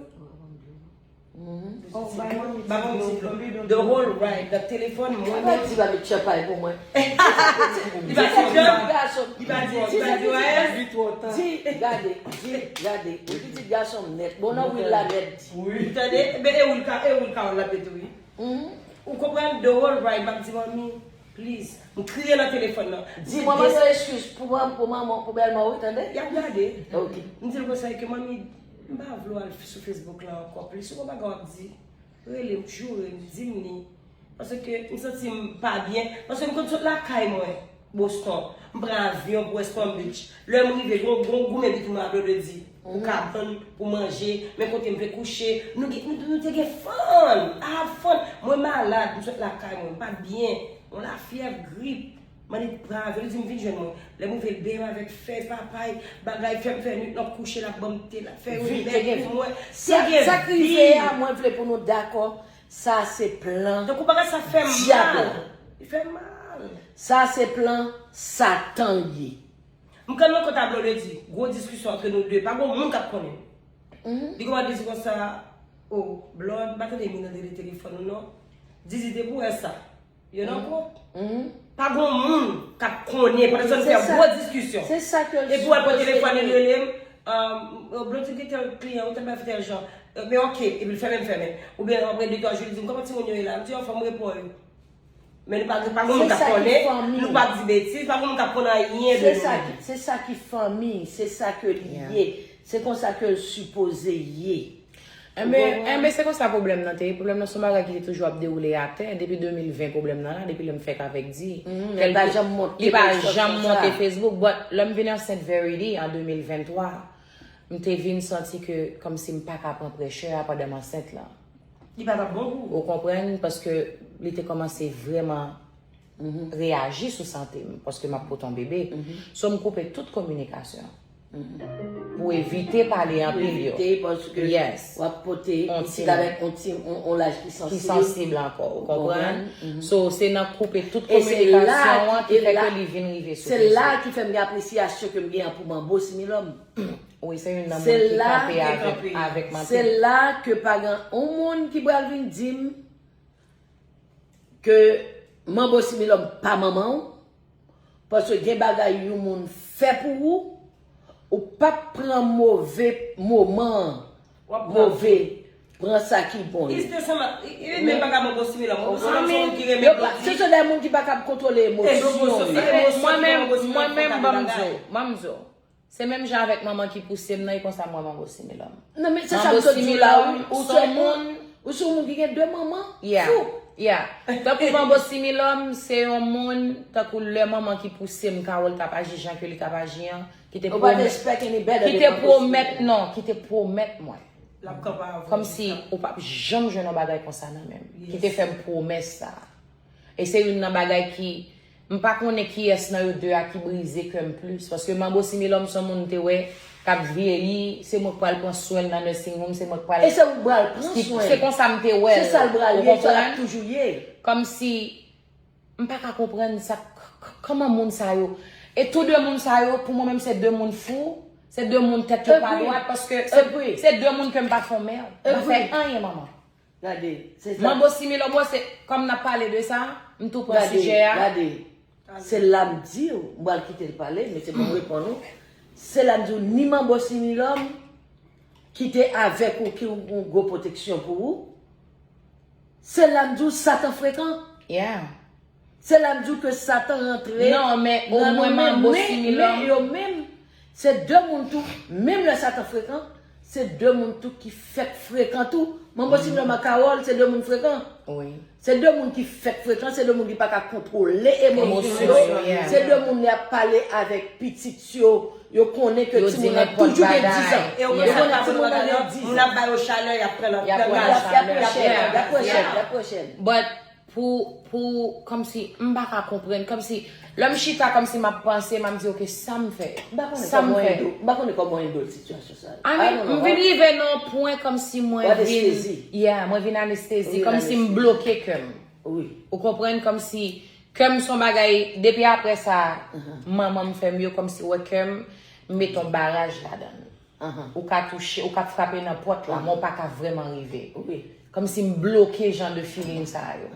Oh, bay mwen Ba mwen ti dlo. The whole ride nan telefòn mwen Mwen di ba met chanpay pou mwen. Li pa ti dlo. Gason. Li pa di li pa di wè. Li twò ta. Di, gade, di, gade. Ou pitit gason m nèt. Bon, nan wil la nèt. Ou tande? Ebe e ou l ka e ou l ka wè l la pete wi. Ou konprann? The whole ride m ap di manmi, please. M kriye nan telefòn nan. Di manman yon eskiz pou manman, pou manman, pou bèlman, wi, tande? Y ap gade. Ok. M di l konsa ke manmi, m pa vle w al sou Facebook la ankò plis. Ou konn bagay w ap di? Rele m, joure m, di m li. Paske m santi m pa byen. Paske m konn sot lakay mwen, Boston. M pran avyon pou West Palm Beach. Lè m rive, gon gon goumen pitit mwen ap di. Pou kabann, pou manje, men kote m vle kouche. Nou gen- nou nou te gen fun, I have fun. Mwen malad, m sot lakay mwen, m pa byen. Yon lafyèv, grip. Mande pran avyon, li di m vin jwenn mwen. Lè m rive l benyen m avèk fèy, papay, bagay, fè m fè nwit nan kouche, l ap ban m te, l ap fè yon lèt pou mwen. Te gen vi. Sa k rive a, mwen vle pou nou dakò, sa se plan. Donk ou bagay sa fè m mal. Li fè m mal. Sa se plan Satan ye. M konn nan kont a Blondedy, gwo diskisyon antre nou de, pa gon moun k ap konnen. Li kòmanse di konsa, oh, Blond, m pa tande Mina nan telefòn ou non. Didi te pou wè sa. Yo nan gwoup. Pa gon moun k ap konnen pandan sa nou fè gwo diskisyon. Se sa ke l Epi w al pran telefòn li rele m, um, Blond di gen tèl kliyan, ou tèl bagay tèl jan. Men ok, epi l fèmen m fèmen. Oubyen apre de twa jou li di m kòman timoun yo ye la? M di anfòm, m reponn yo. Men nou pa pa gon moun k ap konnen, nou pa di betiz, pa gon moun k ap konnen anyen de nou menm. Se sa ki fanmi, se sa ke li ye. Se konsa ke l sipoze ye. Enben, enben se konsa pwoblèm nan te ye. Pwoblèm nan se yon bagay ki te toujou ap dewoule atè. Depi de mil ven pwoblèm nan la, depi lè m fèk avèk Di. Li pa janm monte Li pa janm monte Facebook. But lè m vin ansent Verity an de mil venntwa, m te vin santi ke kòmsi m pa ka pran pressure a pandan m ansent lan. Li pa t ap bon pou ou. Ou konprann? Paske li te kòmanse vrèman reyaji sou sante m, paske m ap pote yon bebe. So m koupe tout kominikasyon. Pou evite pale anpil yo. Evite paske Yes. w ap pote On pitit timoun. Avèk on ti on on laj ki Ki sansib. Sansib ankò, ou konprann? So se nan koupe tout E se la kominikasyon an ki- ki e fè la- ke li vin rive sou Se la Facebook. Ki fè m gen apresyasyon ke m gen pou Manbo Similòm. Wi, se youn nan Se moun ki la- kanpe Ki avèk kanpe. Avèk Manti. Se la ke pa gen on moun ki pral vin di m ke Manbo Similòm pa manman w, paske gen bagay yon moun fè pou ou, ou p ap pran move moman an, W ap pran move, pran sa ki bon yo. Is the same, e menm bagay Manbo Similòm. Manbo Similòm se yon moun ki renmen Yo pa- Se se de moun ki pa kab kontwole emosyon yo. Emosyon, se emosyon Mwen ki menm, Manbo Similòm mwen menm, fè ban m bagay. di w, ban m di w. Se menm jan avèk manman ki pouse m nan, e konsa mwen Manbo Similòm. Non, men se sa Manbo m sot di w la, Similòm, wi. Ou se se yon moun. Ou se yon moun ki gen de manman. Yeah, Fou. Yeah. Tankou Manbo Similòm, se yon moun, tankou lè manman ki pouse m, Carole t ap aji jan ke li t ap aji an, ki te Ou pa pwomèt, expect any better ki de te Manbo pwomèt, Similòm. Non, ki te pwomèt mwen. L ap kanpe avè w. Kòmsi ou p ap janm jwenn yon bagay konsa nan men m. Ki te fè m pwomès sa. E se youn nan bagay ki, m pa konnen kiyès nan yo de a ki brize kè m plis. Paske Manbo Similòm se yon moun m te wè k ap vyeyi, se mwen k pral pran swen l nan nursing home, se mwen k pral E se ou k pral pran swen. Se konsa m te wè l. Se sa l pral Ou ye, se l ap konprann? Toujou ye. Kòmsi m pa ka konprann sa, k- k- kòman moun sa yo. E tou de moun sa yo, pou mwen menm se de moun fou, se de moun tèt yo pa dwat, paske se, se de moun ke m pa fè yon mèd. M pa fè anyen manman. Gade, se sa. Manbo Similòm, wè, se kòm n ap pale de sa, m tou pran sijè a. Gade, se la m di w, m pral kite l pale, men se pou m reponn ou. Se la m di w, ni Manbo Similòm ki te avèk ou, ki yon gwo pwoteksyon pou ou. Se la m di w, Satan frekan. Yeah. Se la m di w ke Satan rantre. Non, men omwen Manbo Similòm. Men yo menm, se de moun tou, menm lè Satan frekan, Se de moun tou ki fèk frekan tou. Manbo Similòm ak Carole, se de moun frekan. Wi. Se de moun ki fèk frekan, se de moun ki pa ka kontwole emosyon yo. Emosyon yo, yeah. Se de moun y ap pale avèk pitit yo. Yo konnen ke Yo timoun di nan nenpòt toujou gen bagay. dizan. E yo Yo konn sa konnen pa timoun moun nan nan gen dizan. Moun ap ba yo chalè, y ap pran lòt Y ap Y ap y ap pran chèk, y ap pran chèk, y ap pran chèk. But pou pou kòmsi m pa ka konprann, kòmsi lè m chita kòmsi m ap panse, m ap di ok, sa m fè. M pa konnen Sa m kòman fè. Endo, m pa konnen kòman Endo sitiyasyon sa. I mean, m vin rive nan yon pwen kòmsi mwen Ou vin anestezi. Yeah, mwen vin anestezi, Ou vin kòmsi m anestezi. Bloke kè m. Wi. Ou konprann, kòmsi kè m se yon bagay, depi apre sa, manman m fè m yo kòmsi wè kè m, m met yon baraj ladan l. Ahan. Ou ka touche, ou ka frape nan pòt la, men ou pa ka vrèman rive. Wi. Kòmsi m bloke jan de feeling sa yo.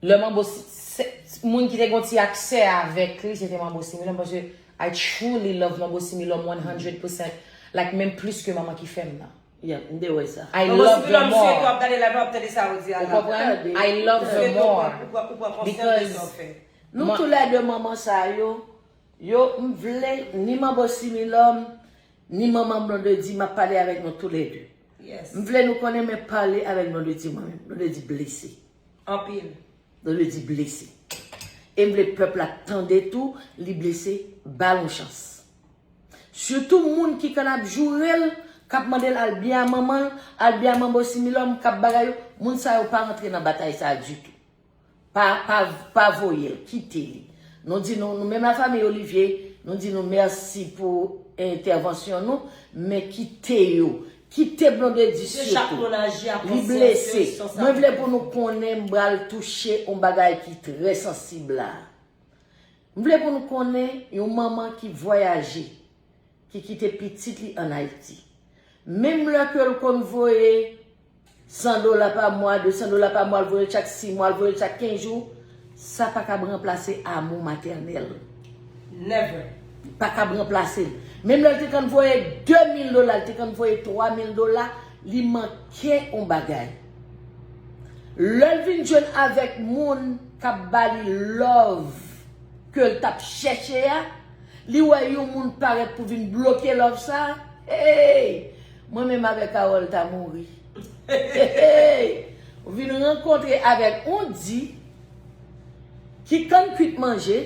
Lè Manbo Si- se- moun ki te gen ti aksè avèk li, se te Manbo Similòm, paske I truly love Manbo Similòm one hundred percent, like, menm plis ke manman ki fè m nan. Yeah, m te wè sa. I Manbo love Similòm, her m swete w more. ap gade live la, w ap tande sa ou di a Ou la. Konprann? Tande. I love M her swete w more. pran- ou pran- ou pran konsyans de sa w fè. Nou Mwen- tou lè de manman sa yo, yo, m vle ni Manbo Similòm, ni manman Blondedy, m ap pale avèk nou tou lè de. Yes. M vle nou konnen men pale avèk Blondedy mwen menm. Blondedy blese. Anpil. Blondedy blese. E m vle pèp la tande tou, li blese, ba l yon chans. Sitou moun ki konn ap joure l, k ap mande l al byen a manman l, al byen a Manbo Similòm, k ap bagay yo, moun sa yo pa rantre nan batay sa a ditou. Pa, pa, pa voye l, kite li. Nou di nou, nou menm lafanmi Olivier, nou di nou mèsi pou entèvansyon nou, men kite yo. Kite Blondedy Se chak sitou. moun aji a Li konsyans blese. yo, sa. Mwen vle pou nou konnen m pral touche yon bagay ki trè sansib la. M vle pou nou konnen yon manman ki vwayaje, ki kite pitit li ann Ayiti. Menm lè ke l konn voye san dola pa mwa, de san dola pa mwa, l voye l chak sis mwa, l voye l chak kenz jou, sa pa kab ranplase amou matènèl. Never. Pa kab ranplase l. Menm lè l te konn voye de mil dola, l te konn voye twa mil dola, li manke yon bagay. Lè l vin jwenn avèk moun k ap ba li love ke l t ap chèche a, li wè yon moun parèt pou vin bloke love sa. Hey! Mwen menm avèk Carole ta mouri. Hey! Ou vin rankontre avèk yon di ki konn kwit manje,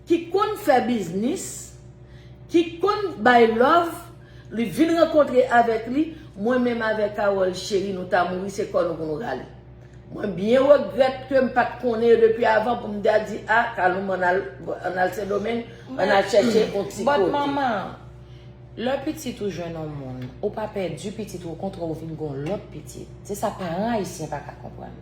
ki konn fè biznis, ki konn bay love, li vin rankontre avèk li, mwen menm avèk Carole cheri nou ta mouri, se kò nou pou nou rale. Mwen byen regrèt ke m pa t konnen yo depi avan pou m ta di, a, Carole, ann al, ann al Sendomeng, ann al chèche yon ti But kote. Manman, lè pitit ou jwenn yon moun, ou pa pèdi pitit ou, okontrè ou vin gon lòt pitit. Se sa paran ayisyen pa ka konprann.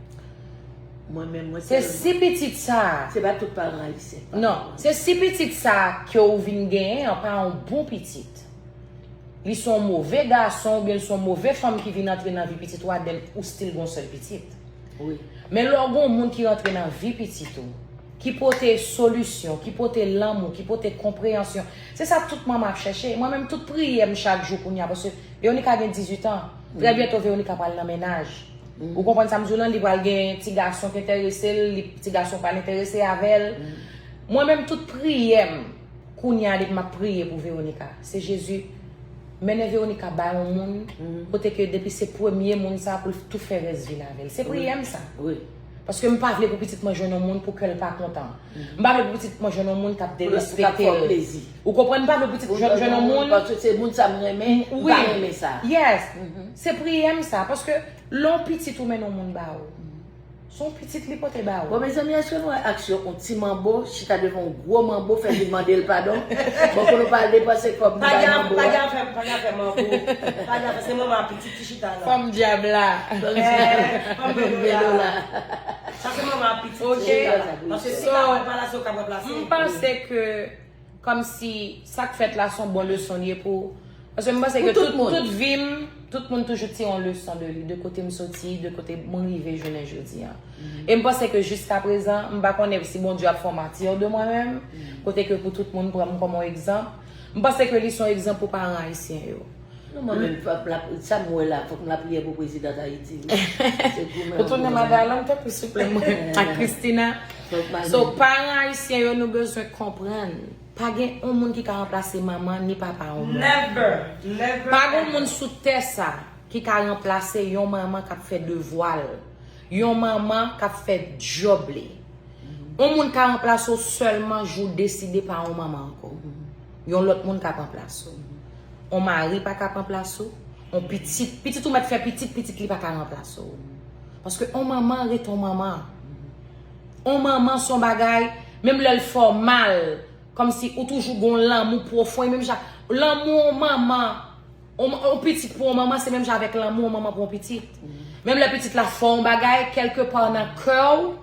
Mwen menm, mwen Se sèlman. Si pitit sa a, Se pa tout paran ayisyen. Non, se si pitit sa a ke ou vin genyen an pa yon bon pitit. Li se yon move gason oubyen li se yon move fanm ki vin antre nan vi pitit ou a, then ou still gon sèl pitit. Wi. Men lè w gon moun ki rantre nan vi pitit ou, ki pote solisyon, ki pote lanmou, ki pote konpreyansyon, se sa tout manman ap chèche. Mwen menm, tout priyè m chak jou kounye a, paske Veronica gen dizuit an. Trè byento Veronica pral nan mennaj. Ou konprann sa m di w lan, li pral gen ti gason ki enterese l, li, ti gason pral enterese avè l. Mwen menm, tout priyè m kounye a depi m ap priye pou Veronica, se Jezi mennen Veronica bay yon moun kote ke depi se premye moun sa pou l tou fè rès vi l avè l. Se priyè m sa. Wi. Paske m pa vle pou pitit mwen jwenn yon moun pou kè l pa kontan. M pa vle pou pitit mwen jwenn yon moun k ap Pou l, pou l ap derespekte fè w l. plezi. Ou konprann, m pa vle pou pitit jwenn, jwenn yon moun. Paske se moun sa m renmen, m pa renmen sa. Yes. Se priyè m sa. Paske lè yon pitit ou mennen yon moun ba ou, se yon pitit li pote ba Bon, ou. mezanmi, èske nou wè aksyon yon ti manbo chita devan yon gwo manbo fè li mande l padon? Bon, pou nou pa al depanse kòb nou Pa bay gen, manbo pa gen a. Afè, pa gen afè manbo. Pa gen afè, se manman pitit ki chita la. Fanm dyab la. Eh, fanm bebe la. Sa se manman pitit Ok. ki chita la. Paske si So, ka wè pa la, se w ka ranplase. M panse ke kòmsi sa k fèt la se yon bon leson l ye pou, paske m panse ke Pou tout tout, moun. Tout vi m, tout moun toujou tire yon leson de li, de kote m soti, de kote mwen rive jounen jodi a. E m panse ke jiska prezan, m pa konnen si Bondye ap fè yon matir de mwen menm, kote ke pou tout moun pran m kòm yon egzanp. M panse ke li se yon egzanp pou paran ayisyen yo. Non, mwen menm, fòk m la, sa m wè la, fòk m la priyè pou prezidan Ayiti. Se goumen Ou tounen Madaland tankou souple mwen ak Christina. Fòk m al So, paran ayisyen yo, nou bezwen konprann. Pa gen yon moun ki ka ranplase manman ni papa yon moun. Never, never. Pa gen yon moun sou tè sa ki ka ranplase yon manman k ap fè devwa l, yon manman k ap fè djòb li. Yon moun ka ranplase w sèlman jou w deside pa yon manman ankò. Yon lòt moun ka ranplase w. Yon mari pa ka ranplase w. Yon pitit, pitit ou mèt fè pitit, pitit li pa ka ranplase w. Paske yon manman ret yon manman. Yon manman se yon bagay, menm lè l fè w mal, kòmsi ou toujou gen yon lanmou pwofon, e menm jan, lanmou yon manman, yon, yon pitit pou yon manman, se menm jan avèk lanmou yon manman pou yon pitit. Menm lè pitit la fè yon bagay, kèlke pa nan kè w,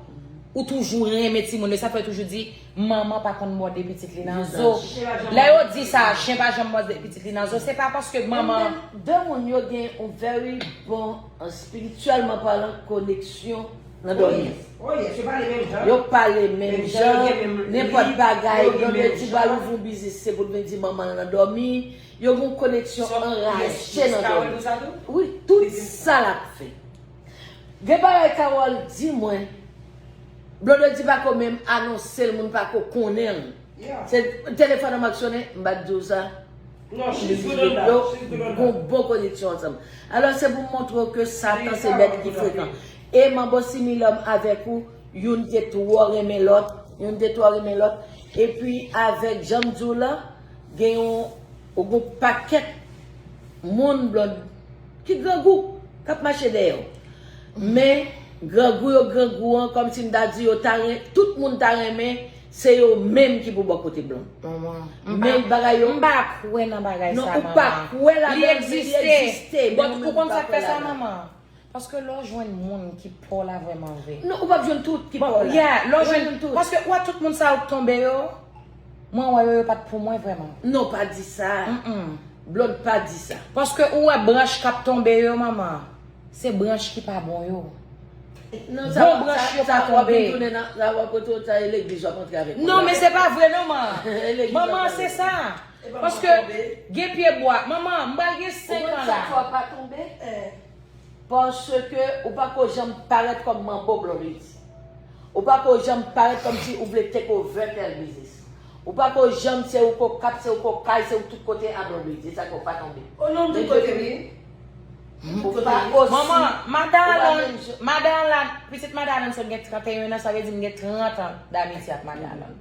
ou toujou renmen timoun yo. Sa fè yo toujou di, manman pa konn mòde pitit li nan zo. Lè yo di sa, chen pa janm mòde pitit li nan zo, se pa paske manman. De moun yo gen yon very bon, an, espirityèlman palan, koneksyon nan dòmi. Oh yes, yo pale menm jan. Yo pale menm jan, nenpòt bagay, yo di w ba l ouvri yon biznis, se pou l vin di manman l nan dòmi. Yo gen yon koneksyon anraje nan dòmi. Wi, tout sa l ap fè. Gen bagay Carole di mwen, Blondedy pa ko menm anonse l, moun pa ko konnen l. Se telefòn an m ak sonnen, m pa t di w sa. Non, she's good on that. She's good on that. Gon bon koneksyon ansanm. Alò, se pou m montre w ke Satan se bèt ki frekan. E Manbo Similòm avèk ou, youn te twò renmen lòt, youn te twò renmen lòt. Epi avèk jan m di w la, gen yon, ou gon pakèt moun Blondedy ki grangou, k ap mache dèyè w. Men, grangou yo grangou an, kòmsi m ta di yo ta ren-, tout moun ta renmen, se yo menm ki pou bò kote Blonde. Manman, m pa, men bagay yo, m pa kwè nan bagay sa, manman. Non, ou pa kwè ladan l, men li egziste. But ou konn sa k fè sa, manman? Paske lè w jwenn moun ki pa w la vrèman vre. Non, ou p ap jwenn tout ki pa w la. Yeah, lè w jwenn, paske ou wè tout moun sa yo k tonbe yo, mwen wè yo, yo pa t pou mwen vrèman. Non, pa di sa. Blonde, pa di sa. Paske ou wè branch k ap tonbe yo, manman, se branch ki pa bon yo. Bon branch yo pa tonbe. Sa w ap retounen nan, sa w ap retounen nan legliz w ap antre avèk mwen. Non, men se pa vre non, man. Manman, se sa. Paske gen pye bwa. Manman, m pral gen senk an la. Ou konn sa k fè w pa tonbe? Paske ou pa ko janm parèt kòm manbo Blondedy. Ou pa ko janm parèt kòmsi ou vle take over tèl biznis. Ou pa ko janm, se ou ko kap, se ou ko kay, se ou tout kote a Blondedy. Se sa k fè w pa tonbe. O non, tout kote wi. Ou pa osi. Manman, madan Alan, madan Alan, pitit madan Alan sot gen trannteyen an, sa vle di m gen trant an damitye ak madan Alan.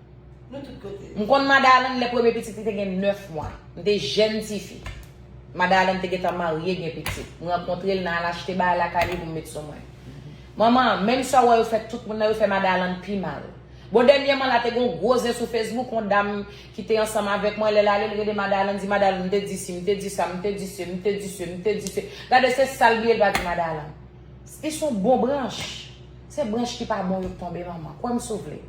Nou tout kote. M konn madan Alan lè premye pitit li te gen nèf mwa. M te jèn tifi. Madan Alan te gentan marye, gen pitit. M rankontre l nan al achte bagay lakay li pou m met sou mwen. Manman, menm sa w wè yo fè tout moun nan, yo fè madan Alan pi mal. Bon, dènyèman la, te gen yon gwo zen sou Facebook, yon dam ki te ansanm avèk mwen, lè l ale, l rele madan Alan, di madan Alan, m te di si, m te di sa, m te di se, m te di se, m te di se. Gade, se sa l bliye, l pa di madan Alan. Li se yon bon branch. Se branch ki pa bon yo k tonbe, manman. Kwè m si w vle.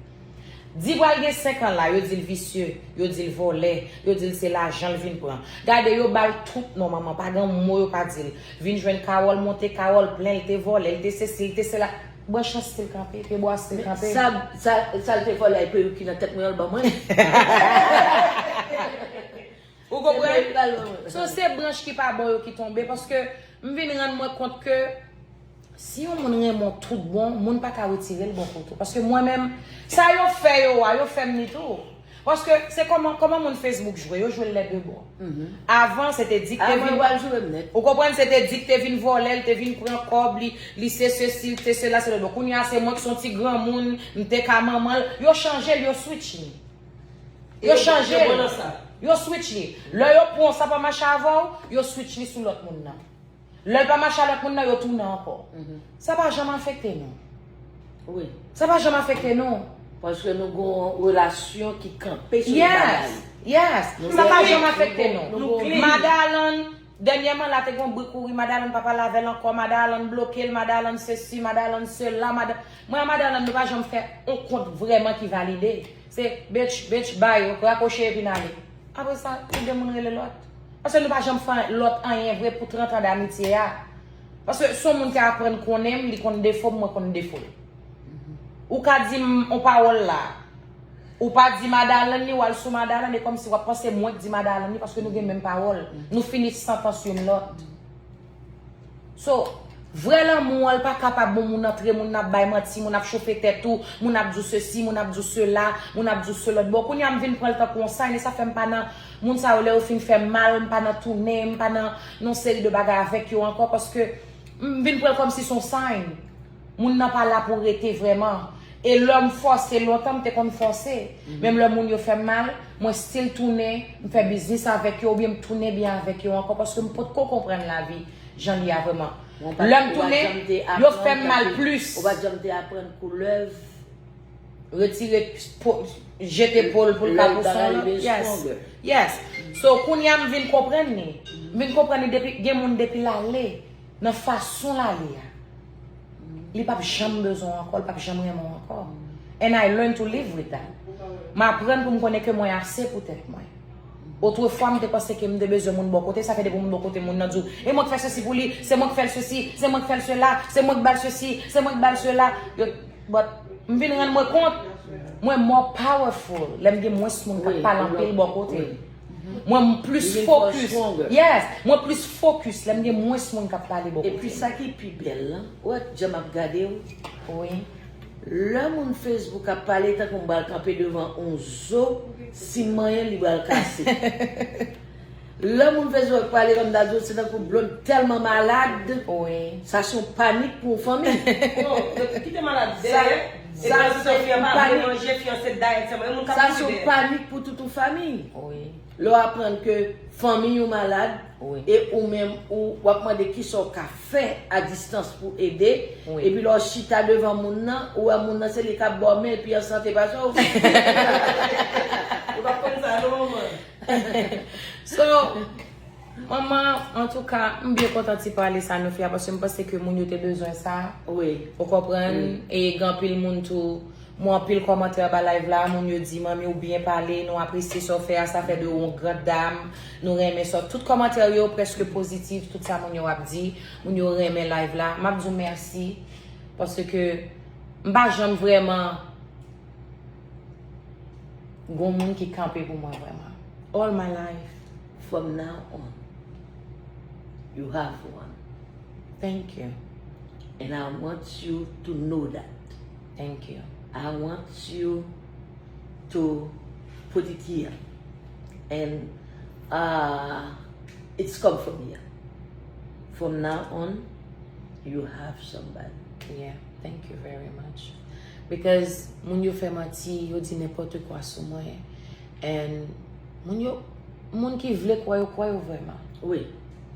Di pral gen senk an la, yo di l visye, yo di l vòlè, yo di l se lajan l vin pran. Gade, yo ba l tout non, manman. Pa gen yon mo yo pa di l. Vin jwenn Carole, monte Carole plen, l te vòlè, l te sesi, l te sela. Branch lan still kanpe, pye bwa still kanpe. Sa, sa, sa l te vòlè, e perik ki nan tèt mwen an, l ban mwen. Ou konprann? So, se branch ki pa bon yo ki tonbe, paske m vin rann mwen kont ke si yon moun renmen w tout bon, moun pa ka retire l bò kote w. Paske mwen menm, sa yo fè yo a, yo fè m li tou. Paske se kòman, kòman moun Facebook jwe, yo jwe l lè de bò. Avan, se te di k te vin. Avan, yo pral jwe m nèt. Ou konprann, se te di k te vin vòlè, l te vin pran kòb, li, li se sesi, l te sela, se le do. Kounye a, se mwen ki se yon ti granmoun, m te ka manman l. Yo chanje l, yo switch li. Yo chanje l. Yo switch li. Lè yo pran w, sa pa mache avè w, yo switch li sou lòt moun nan. Lè l pa mache a lòt moun nan, yo tounen ankò. Sa pa janm afekte nou. Wi. Sa pa janm afekte nou. Paske nou gon relasyon ki kanpe sou bagay. Yes, yes. Sa pa janm afekte nou. Madan Alan, dènyèman la, te gon bri kouri, madan Alan pa pale avè l ankò, madan Alan bloke l, madan Alan sesi, madan Alan sela, madan, mwen a madan Alan, nou pa janm fè yon kont vrèman ki valide. Se bitch, bitch, bay, rakwoche epi n ale. Apre sa, nou de moun rele lòt. Paske nou pa janm fè lòt anyen vre pou trant an damitye a. Paske se yon moun ki aprann konnen m, li konn defo m, mwen konn defo l. Ou ka di m yon pawòl la. Ou pa di madan Alan li, w al sou madan Alan, e kòmsi w ap panse mwen k di madan Alan li, paske nou gen menm pawòl. Nou fini santans youn lòt. So, Vrè lanmou an, l pa kapab bon moun antre, moun ap bay manti, moun ap chofe tèt ou, moun ap di w sesi, moun ap di w sela, moun ap di w selòt. Bon, kounye a m vin pran l tankou yon sign, e sa fè m pa nan moun sa yo, lè yo fin fè m mal, m pa nan tounen, m pa nan yon seri de bagay avèk yo ankò, paske m vin pran l kòmsi se yon sign. Moun nan pa la pou rete vrèman. E lè m fòse, lontan m te konn fòse. Menm lè moun yo fè m mal, mwen still tounen, m fè biznis avèk yo, oubyen m tounen byen avèk yo ankò, paske m potko konprann lavi jan li a vrèman. Lè m tounen, yo fè m mal plis. Ou pa t janm te aprann koulèv. Retire po, jete po l pou l ka pouse yon lòt. Yes. Yes. So, kounye a m vin konprann li. M vin konprann li depi, gen moun depi l ale, nan fason l ale a, li p ap janm bezwen w ankò, li p ap janm renmen w ankò. And I learn to live with that. M aprann pou m konnen ke mwen ase pou tèt mwen. Otrefwa, m te panse ke m te bezwen moun bò kote, sa fè depi moun bò kote, moun nan di w, e mwen k fè sesi pou li, se mwen k fè l sesi, se mwen k fè l sela, se mwen k ba l sesi, se mwen k ba l sela. Yo, but, m vin rann mwen kont, mwen more powerful lè m gen mwens moun k ap pale anpil bò kote m. Mwen m plis fokis. Yes, mwen plis fokis lè m gen mwens moun k ap pale bò kote m. Epi sa ki pi bèl lan, ou wè jan m ap gade w. Wi. Lè moun Facebook ap pale, tankou m pral kanpe devan yon zo, si m manyen l, li pral kase. Lè moun Facebook ap pale, kòm m ta di w, se tankou Blonde tèlman malad. Wi. Sa se yon panik pou yon fanmi. Non, kite malad dèyè. Sa se yon panik. Sa se yon panik pou tout yon fanmi. Wi. Lè w aprann ke fanmi w malad, e ou menm ou, w ap mande kisa w ka fè a distans pou ede, epi lè w chita devan moun nan, ou wè moun nan se li k ap ba w men epi an sante pase w. Ou pa konn sa non, manman. So, manman, antouka, m byen kontan ti pale sa nou fè a, paske m panse ke moun yo te bezwen sa. Wi. Ou konprann? E gen anpil moun tou, mwen anpil kòmantè anba live la, moun yo di, "Manmi, ou byen pale, nou apresye sa w fè a, sa fè de ou yon grand dame, nou renmen sa." Tout kòmantè yo prèske pozitif, tout sa moun yo ap di, moun yo renmen live la. M ap di w mèsi, paske m pa janm vrèman gon moun ki kanpe pou mwen vrèman. All my life. From now on, you have one. Thank you. And I want you to know that. Thank you. I want you to put it here. And uh, it's come from here. From now on, you have somebody. Yeah, thank you very much. Because moun yo fè manti, yo di nenpòt kwa sou mwen. And moun yo, moun ki vle kwè yo kwè yo vrèman. Wi.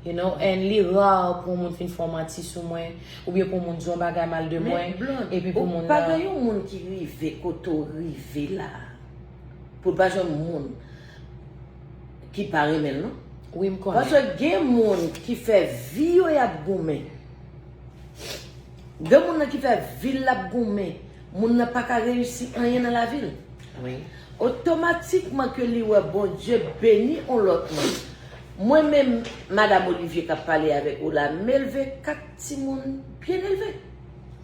You know, and li rare pou yon moun fin fè yon manti sou mwen, oubyen pou yon moun di yon bagay mal de mwen, epi pou moun nan. Men Blonde, ou pa gen yon moun ki rive kote w rive la, pou l pa jwenn moun ki pa renmen l, non? Wi, m konnen. Paske gen moun ki fè vi yo y ap goumen. Gen moun nan ki fè vi l ap goumen, moun nan pa ka reyisi anyen nan lavi l. Wi. Otomatikman ke li wè Bondye beni yon lòt moun. Mwen menm, Madanm Olivier k ap pale avèk ou la, m elve kat timoun byen elve.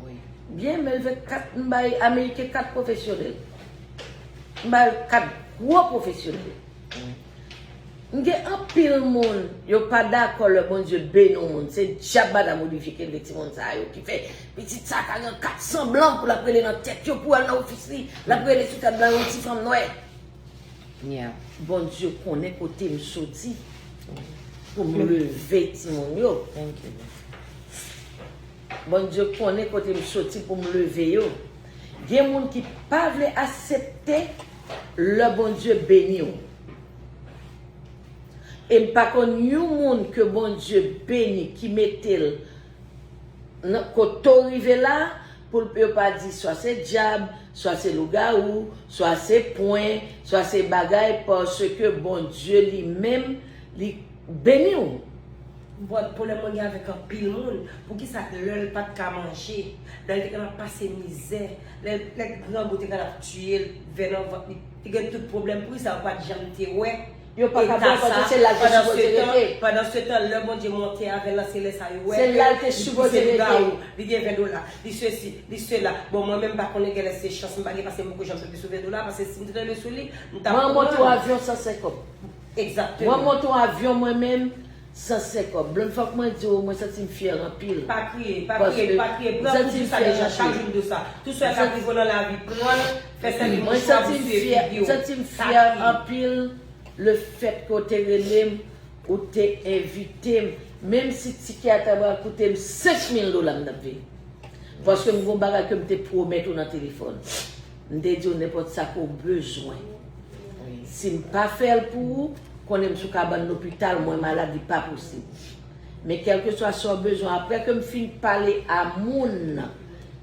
Wi. Byen, m elve kat, m bay Ameriken kat pwofesyonèl. M bay kat gwo pwofesyonèl. Wi. M gen anpil moun, yo pa dakò lè Bondye beni yon moun. Se dyab Madanm Olivier ki elve timoun sa yo, ki fè pitit sa ka gen kat sanblan pou l ap rele nan tèt yo, pou al nan ofis li, l ap rele sou tèt blan yon ti fanm nwè. Yeah. Bondye konnen kote m soti pou m leve timoun yo. Thank you. Bondye konnen kote m soti pou m leve yo. Gen moun ki pa vle aksepte lè Bondye beni w. E m pa konn yon moun ke Bondye beni ki mete l nan kote w rive la, pou l, yo pa di swa se dyab, swa se lougawou, swa se pwen, swa se bagay, paske Bondye li menm, li beni w. Bon, pwoblèm mwen gen avèk anpil moun, poukisa lè l pa t ka manje, lè l te konn ap pase mizè, lè, lè grangou te konn ap tiye l, vè nan vant li, te gen tout pwoblèm, poukisa yo pa t janm te wè? Yo pa ka wè paske se la l te sipoze rete. Pandan se tan, lè Bondye monte avè l nan, se lè sa yo wè ke li pouse lougawou, li gen ven dola, li sesi, li sela. Bon, mwen menm, m pa konnen, genlè se chans m pa gen, paske m poko janm tonbe sou ven dola, paske si m te tonbe sou li, m t ap pran. Mwen monte yon avyon san sèt kòb. Egzakteman. Mwen monte yon avyon mwen menm, San sèkòb. Blonde, fòk mwen di w, mwen santi m fyè anpil. Pa kriye, pa kriye, pa kriye. Pran pou di sa deja, chak jou m di w sa. Tout sa k ap rive w nan lavi, pran l, fè sèvi mouchwa pou siye figi w. Mwen santi m fyè anpil lefètke w te rele m, ou te envite m. Menm si tikè a ta pral koute m senk mil dola, m t ap vini. Paske m gen yon bagay ke m te pwomèt ou nan telefòn. M te di w nenpòt sa ke w bezwen. Si m pa fè l pou ou, konnen m sou kabann lopital, mwen malad, li pa posib. Men kèlkeswa sa w bezwen, apre ke m fin pale a moun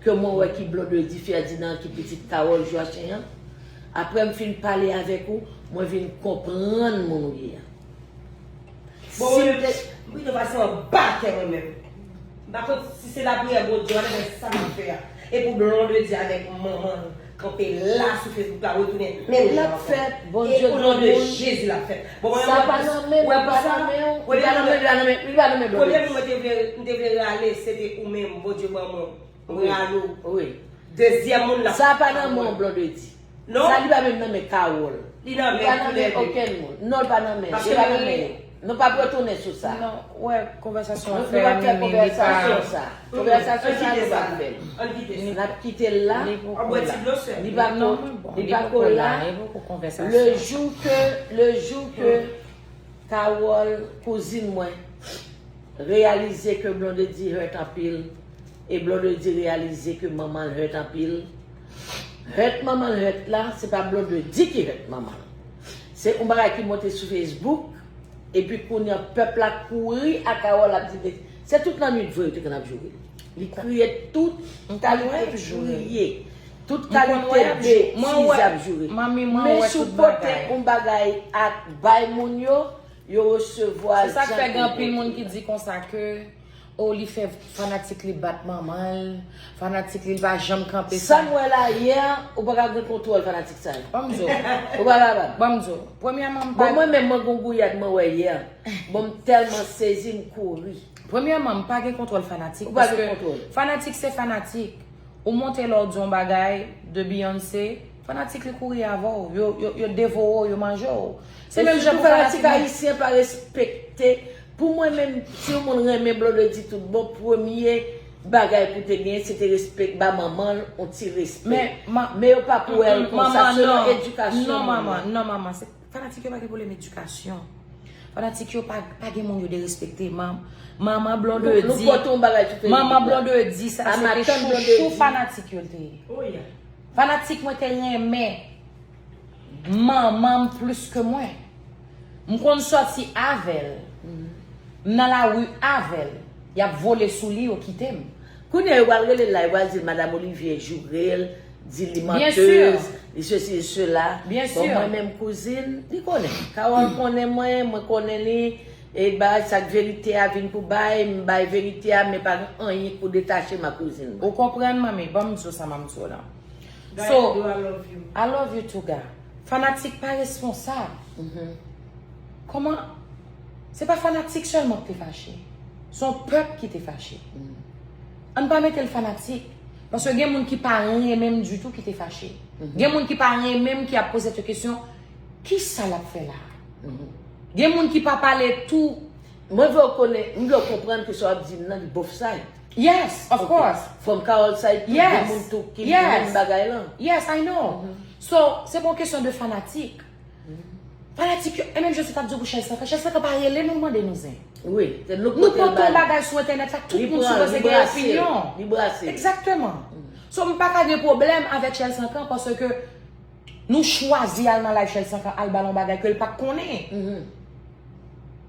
ke mwen wè ki Blondedy Ferdinand, ki pitit Carole Joachim an, apre m fin pale avèk ou, mwen vin konprann moun ou ye a. Bon, mwen menm, m pito pase anba tè mwen menm. M pa konn si se lapriyè Bondye, whatever sa m ap fè a. E pou Blondedy avèk manman l kanpe la sou Facebook la, retounen menm jan ankò. L ap fèt, Bondye gen moun. E o non de Jezi l ap fèt. Bon, mwen menm, sa pa nan men m, li pa nan men w, li pa nan men, li pa nan men, li pa nan men Blondedy. Premye moun mwen te vle, m te vle rale, se te ou menm, Bondye ban mwen. Mwen rale w. Wi. Dezyèm moun la. Sa pa nan men w, Blondedy. Non. Sa li pa menm nan men Carole. Li nan men okenn moun. Non, li pa nan men. Li pa nan men. Nou p ap retounen sou sa. Non, w wè, konvèsasyon an fè a, Mimi, li pa. Konvèsasyon sa. Konvèsasyon sa, nou p ap fè l. N ap kite l la. Li poko la. Li poko la. Li poko konvèsasyon. Le jou ke, le jou ke Carole, kouzin mwen, reyalize ke Blondedy hurt anpil, e Blondedy reyalize ke manman l hurt anpil. Hurt manman l hurt la, se pa Blondedy ki hurt manman l. Se yon bagay ki monte sou Facebook, epi kounye a pèp la kouri a Carole ap di, se tout lannwit vre yo te konn ap joure l. Li kriye tout kalite kriye, tout kalite betiz ap joure. Men si w pote yon bagay ak bay moun yo, yo resevwa l. Se sa k fè gen anpil moun ki di konsa ke, o, li fè fanatik li bat manman l, fanatik li, li pa janm kanpe sa. Sa m wè la yè, ou pa ka gen kontwòl fanatik sa yo. Ban m di w. Ou pa kapab. Ban m di w. Premyèman, m pa. Bon, mwen menm, mwen gen yon gouyad mwen wè yè. Bon, m tèlman sezi, m kouri. Premyèman, m pa gen kontwòl fanatik. Ou pa gen kontwòl. Paske fanatik se fanatik. Ou monte la, w di yon bagay de Beyoncé, fanatik li kouri avè w. Yo, yo, yo devore w, yo manje w. Se menm jan pou fanatik mwen. Fanatik ayisyen pa respekte. Pou mwen menm, si yon moun renmen Blondedy tout bon, premye bagay pou te genyen, se te respè, ba manman l yon ti respè. Men, men yo pa pou wè l konsa, se yon edikasyon. Non, manman, non, manman, se Fanatik yo pa gen pwoblèm edikasyon. Fanatik yo pa, pa gen moun yo derespekte. Manman Blondedy, manman Blondedy, sa se te chouchou fanatik yo l te ye. Fanatik mwen te renmen manman m plis ke mwen. M konn sòti avè l. M nan lari avè l. Y ap vole sou li, yo kite m. Kounye a yo pral rele l la, yo pral di l Madam Olivier joure l, di li mantèz, li sesi, li sela. Bon, mwen menm kouzin, li konnen. Carole konnen mwen, mwen konnen li. E bagay sa k verite a vin pou bay, m bay verite a, men pa gen anyen k pou detache m ak kouzin mwen. Ou konprann, manmi? Ban m di w sa m ap di w la. So, I love you too, ga. Fanatik pa responsab. Kòman? Se pa fanatik sèlman ki te fache. Se yon pèp ki te fache. Ann pa mete l fanatik. Paske gen moun ki pa renmen m ditou ki te fache. Gen moun ki pa renmen m ki ap poze tèt yo kesyon, kisa l ap fè la? Gen moun ki pa pale tou. Mwen vle w konnen, m vle w konprann ke sa w ap di m nan, li both side. Yes, of course. From Carole side tou, gen moun tou ki di menm bagay lan. Yes, I know. So, se pa yon kesyon de fanatik. Fanatik yo, e menm jan se t ap di w pou Chèlsankan, Chèlsankan pa rele nou mande nou zen. Wi, se nou k pote l ba li. Nou pote yon bagay sou entènèt la, tout moun sipoze gen opinyon. Li brase l. Egzakteman. So, m pa ka gen pwoblèm avèk Chèlsankan paske nou chwazi al nan live Chèlsankan, al ba l yon bagay ke l pa t konnen.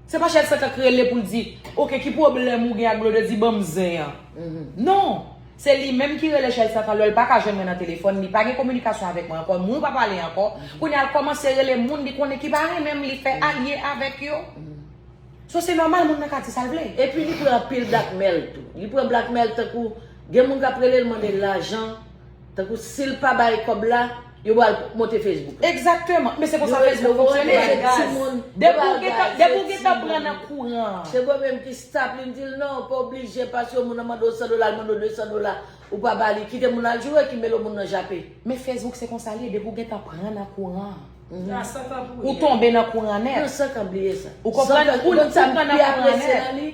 Se pa Chèlsankan k rele pou l di, oke, ki pwoblèm ou gen ak Blondedy, ban m zen an. Non. Se li menm ki rele Chèlsankan lè l pa ka jwenn mwen nan telefòn, li pa gen kominikasyon avèk mwen ankò, nou pa pale ankò. Kounye a l kòmanse rele moun li konnen ki pa renmen m, li fè alye avèk yo. So se nòmal moun nan ka di sa l vle. Epi li pran anpil blackmail tou. Li pran blackmail tankou gen moun k ap rele l mande l lajan, tankou si l pa bay kòb la, yo pral monte Facebook la. Egzakteman. Men se konsa Facebook fonksyone. Depi w gentan pran nan kouran an. Se mwen menm ki stop li, m di l non, ou pa oblije, paske yon moun nan mande w san dola, l mande w de san dola, ou pa ba li. Kite moun al joure, ki mele w moun nan jape. Men Facebook se konsa l ye, depi w gentan pran nan kouran an. Ou tonbe nan kouran nèt. Ou konprann? Ou tonbe nan kouran nèt. Ou konn sa m pi apresye nan li?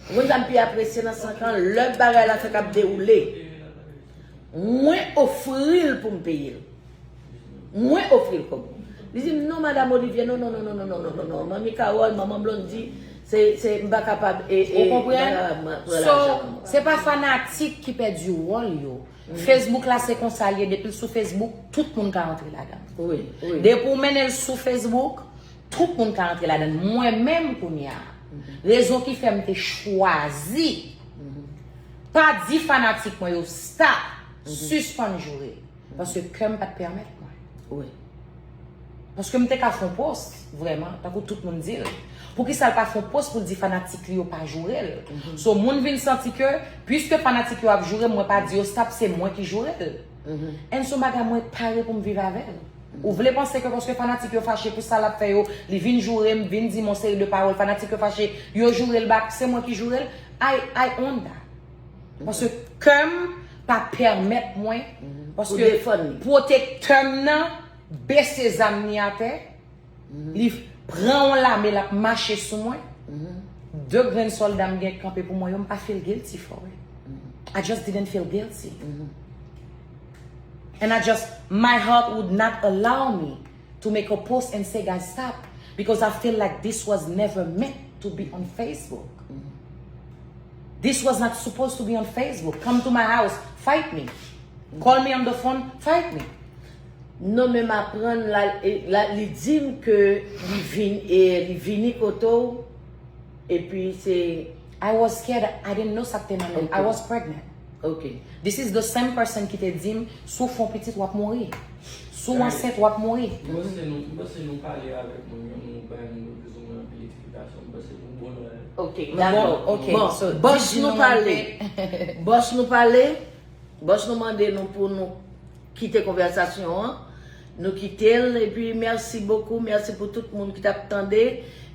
Ou konn sa m pi apresye nan Sankan? Lè bagay la fèk ap dewoule, mwen ofri l pou m peye l. Mwen ofri l kòb. Li di m, "Non, Madam Olivier, non, non, non, non, non, non, non, non, non. Manmi Carole, Manman Blondy, se, se, m pa kapab, e, e, m pa kapab pran lajan." So, se pa fanatik ki pèdi wòl yo. Facebook la, se konsa l ye. Depi l sou Facebook, tout moun ka antre ladan l. Wi, wi. Depi w mennen l sou Facebook, tout moun ka antre ladan l. Mwen menm, kounye a, rezon ki fè m te chwazi pa di fanatik mwen yo stop, sispann joure. Paske kè m pa t pèmèt mwen. Wi. Paske m te ka fè yon post, vrèman, tankou tout moun di l. Poukisa l pa fè yon post pou l di fanatik li yo pa joure l? So, moun vin santi ke, piske fanatik yo ap joure m, mwen pa di yo stop, se mwen ki joure l. And se yon bagay mwen pare pou m viv avè l. Ou vle panse ke paske fanatik yo fache pou sa l ap fè yo, li vin joure m, vin di m yon seri de pawòl, fanatik yo fache, yo joure l back, se mwen ki joure l? I, I own that. Paske kè m pa pèmèt mwen, paske pwotektè m nan bese zam ni atè, li pran yon lame, l ap mache sou mwen. De grenn sòlda m gen kanpe pou mwen yo, m pa feel guilty for it. I just didn't feel guilty. And I just, my heart would not allow me to make a post and say, "Guys, stop." Because I feel like this was never meant to be on Facebook. This was not supposed to be on Facebook. Come to my house, fight me. Call me on the phone, fight me. Non, men m aprann la, e, la, li di m ke li vin, e, li vini kote w, epi se I was scared, I didn't know sa k te nan men m. I was pregnant. Ok. This is the same person ki te di m, "Si w fè yon pitit, w ap mouri. Si w ansent, w ap mouri." M panse nou, m panse nou pale avèk moun yo, nou bay moun yo plizoumwen anpil eksplikasyon. M panse nou bon nan. Ok, dakò. Bon, bòs nou pale. Bòs nou pale. Bòs nou mande nou pou nou kite konvèsasyon an. Nou kite l, epi mèsi bokou, mèsi pou tout moun ki t ap tande,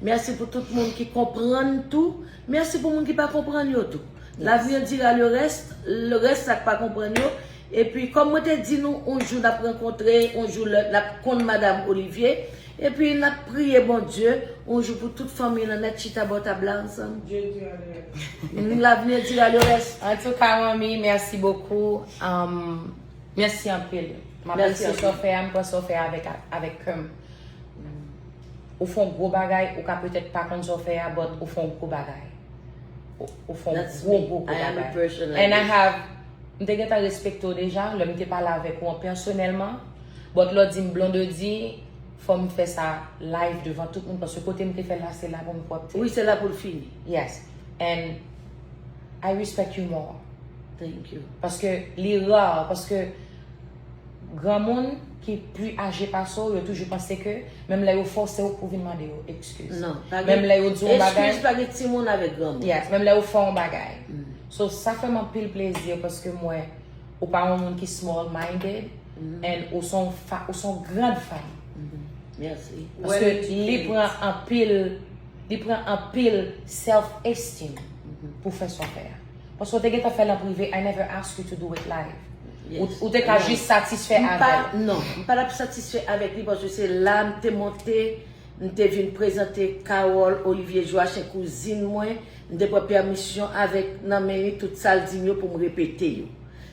mèsi pou tout moun ki konprann tou, mèsi pou moun ki pa konprann yo tou. L'avenir dira le reste, le reste sa k pa konprann yo. Epi kòm mwen te di nou, yon jou n ap rankontre, yon jou lè n ap konn Madanm Olivier, epi n ap priye Bondye yon jou pou tout fanmi nan nèt chita bò tab la ansanm. L'avenir dira le reste. Antouka, manmi, mèsi bokou. Um, mèsi anpil. M apresye sa w fè a, m pran sa w fè a avèk, avèk kè m. Ou fè yon gwo bagay, ou ka petèt pa konn sa w fè a, but ou fè yon gwo bagay. Ou, ou fè yon gwo, gwo, gwo bagay. And I have, m te gentan respekte w deja, lè m te pale avèk ou an pèsonèlman, but lè w di m Blondedy, fò m fè sa live devan tout moun, paske kote m te fè l la, se la pou m pwòpte. Wi, se la pou l fini. Yes. And I respect you more. Thank you. Paske li ra, paske granmoun ki pli aje pase w, yo toujou panse ke menm lè yo fè w, se ou k pou vin mande yo ekskiz. Non, pa gen, menm lè yo di w yon bagay, ekskiz pa gen timoun avèk granmoun. Yes, menm lè yo fè w yon bagay. So, sa fè m anpil plezi paske m wè ou pa yon moun ki small minded, and ou se yon fa-, ou se yon grand fanm. Mèsi. Paske li pran anpil, li pran anpil self esteem pou fè sa w fè a. Paske w te gentan fè l an prive, I never ask you to do it live. Ou, ou te ka jis satisfè avè l. Non, m pa t ap satisfè avèk li paske se la m te monte, m te vin prezante Carole Olivier Joachim, kouzin mwen, m te pran pèmisyon avèk, nan men li, tout sa l di m yo pou m repete yo.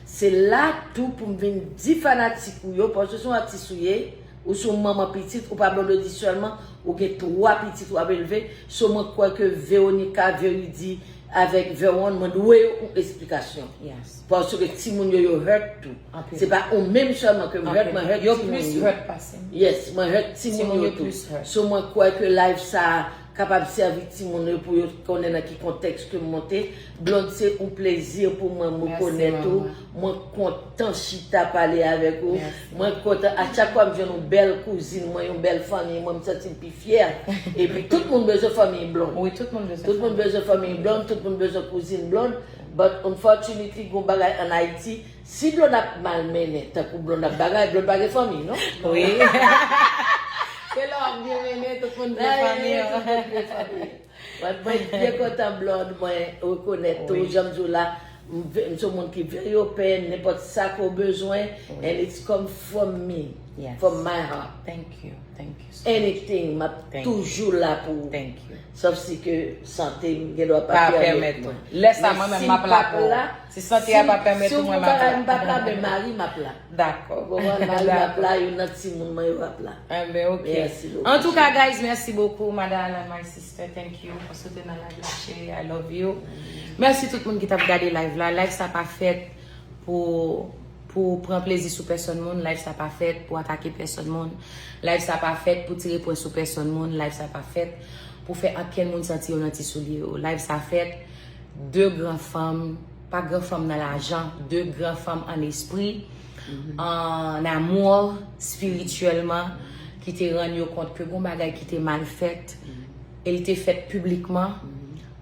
Se la tou pou m vin di fanatik ou yo, paske se yon atis ou ye, ou se yon manman pitit, ou pa Blondedy sèlman, ou gen twa pitit w ap elve. So, mwen kwè ke Veronica, Veridi avèk Veron, mwen dwe yo yon esplikasyon. Paske timoun yo, yo hurt tou. Se pa ou menm sèlman ke m hurt, mwen hurt timoun yo. Yo plis hurt pase m. Yes, mwen hurt timoun yo tou. So, mwen kwè ke live sa a kapab sèvi timoun yo pou yo konnen nan ki kontèks ke m monte. Blonde, se yon plezi pou mwen, m rekonèt ou. Mwen kontan chita pale avèk ou. Mwen kontan. A chak fwa m jwenn yon bèl kouzin mwen, yon bèl fanmi mwen, m santi m pi fyè. Epi tout moun bezwen fanmi Blonde. Wi, tout moun bezwen fanmi. Tout moun bezwen fanmi Blonde, tout moun bezwen kouzin Blonde. But unfortunately, gon bagay ann Ayiti, si Blonde ap mal mennen, tankou Blonde ap bagay, Blonde pa gen fanmi, non? Wi. Se lè w ap byen mennen, tout moun vle fanmi an. Tout moun vle fanmi. Mwen, mwen byen kontan, Blonde, mwen rekonèt tou, jan m di w la, m ve-, m se yon moun ki very open, nenpòt sa ke w bezwen, and it's come from me. Yes. From my heart. Thank you. Thank you so much. Anything, m ap Thank you. Toujou la pou ou. Thank you. Sòf si ke sante m gen dwa Pa pa pèmèt pèmèt ou. Mwen. Lè sa, Men mwen menm, si m ap m la pa pou la, ou. Si sante a pa pèmèt si ou, yon mwen m bagay ap m p ap la, la. Men mari m ap la. Dakò. Ou konprann? Mari m ap la, yon nan timoun mwen yo ap la. Enben, ok. Merci beaucoup. En tout cas, guys, merci beaucoup, Madame Alan, my sister. Thank you for soutenir la, la chérie. I love you. Mèsi tout moun ki t ap gade live la. Live sa pa fèt pou pou pran plezi sou pèsòn moun. Live sa pa fèt pou atake pèsòn moun. Live sa pa fèt pou tire pwen sou pèsòn moun. Live sa pa fèt pou fè ankenn moun santi yo nan ti soulye yo. Live sa fèt de gran fanm, pa gran fanm nan lajan, de gran fanm an espri, an amou, espirityèlman, ki te rann yo kont ke gon bagay ki te mal fèt, e l te fèt piblikman,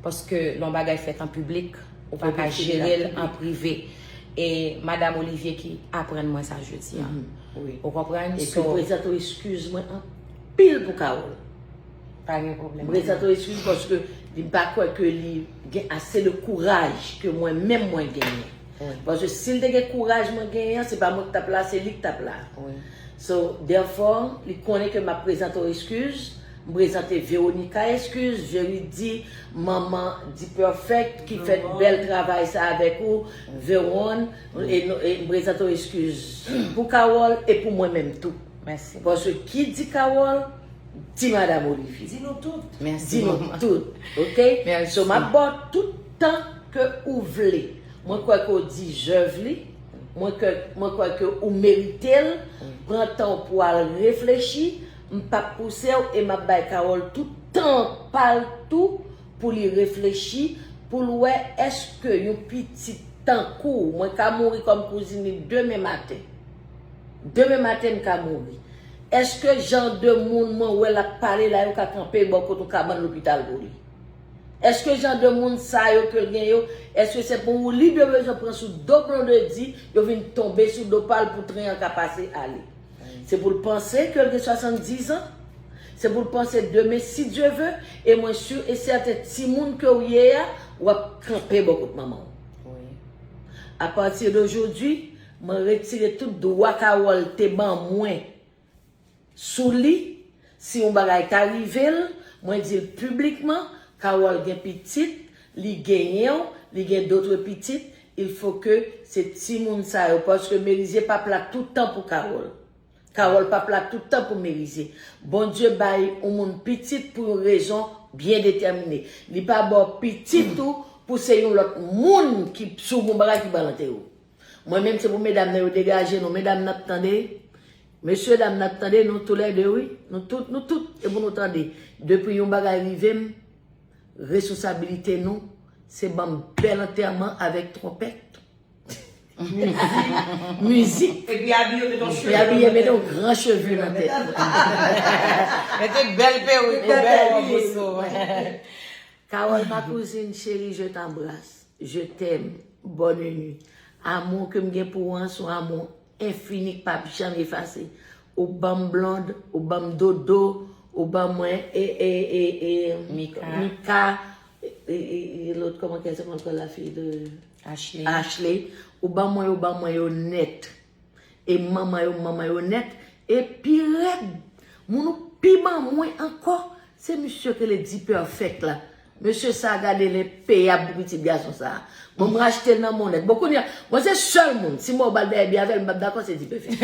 paske lè yon bagay fèt an piblik, ou pa ka jere l an prive. E Madam Olivier ki aprann mwen sa jodi a. Ou konprann? Epi prezante w eskiz mwen anpil pou Carole. Pa gen pwoblèm. Prezante w eskiz paske li pa kwè ke li gen ase de kouraj ke mwen menm mwen genyen. Paske si l te gen kouraj mwen genyen an, se pa mwen k t ap la, se li k t ap la. So, therefore, li konnen ke m ap prezante w eskiz. M prezante Veronica eskiz, Veridi, manman Di Perfect ki fè bèl travay sa avèk ou, Veron, e, e m prezante w eskiz pou Carole e pou mwen menm tou. Mèsi. Paske ki di Carole, di Madam Olivier. Di nou tout. Mèsi. Di nou tout, ok? So, m ap ba w tout tan ke ou vle. Mwen kwè ke w deserve li. Mwen kwè, mwen kwè ke ou merite l. Pran tan w pou w al reflechi. M p ap pouse w e m ap bay Carole tout tan pa l tou pou li reflechi, pou l wè èske yon pitit tankou w, mwen ka mouri kòm kouzin li demen maten. Demen maten m ka mouri. Èske jan de moun mwen wè l ap pale la yo ka kanpe bò kote yon kabann lopital pou li? Èske jan de moun sa yo ke l gen yo, èske se pou ou li bezwen pran sou do Blondedy, yo vin tonbe sou do pa l pou tren an ka pase ale? Se pou l panse ke l gen swasanndizan. Se pou l panse demen, si Dye ve, e mwen si e sèten timoun ke w ye a, w ap kanpe bò kot manman w. Apati de jodi, mwen retire tout dwa Carole te ban mwen sou li. Si yon bagay ta rive l, mwen di l piblikman, Carole gen pitit, li genyen w, li gen dotre pitit, il faut que se timoun sa yo, paske Merizier p ap la tout tan pou Carole. Carole p ap la tout tan pou Merizier. Bondye bay yon moun pitit pou yon rezon byen detèmine. Li pa ba w pitit ou pou se yon lòt moun ki sou yon bagay ki ba l antere w. Mwen menm se pou medam nan yo degaje nou. Medam n ap tande. Mesye dam n ap tande nou toulède wi. Nou tout, nou tout, e pou nou tande. Depi yon bagay rive m, responsabilite nou, se ban m bèl antèman avèk twonpèt. Mizik. Epi abiye mete yon cheve. Epi abiye mete yon gran cheve nan tèt. Mete bèl perik, bèl wòb sou. Carole, ma cousine chérie, je t'embrasse. Je t'aime. Bonne nuit. Amou ke m gen pou ou an, se yon amou enfini k p ap janm efase. Ou ban m Blonde, ou ban m Dodo, ou ban mwen e, e, e, e, Mika. Mika, e, e, e, e lòt, comment qu'elle s'appelle encore la fille de Ashley. Ashley. Ou ban mwen yo, ban mwen yo nèt. E manman yo, manman yo nèt. E pi rèd, moun ou pi ban mwen ankò, se misye ke le Di Perfect la. Mesye sa, gade l enpeyab pou pitit gason sa. Bon, mwen achte l nan monnèt. Bon, kounye a, mwen se sèl moun, si mwen ba l dèyè byen avè l, m p ap dakò, se Di Perfect.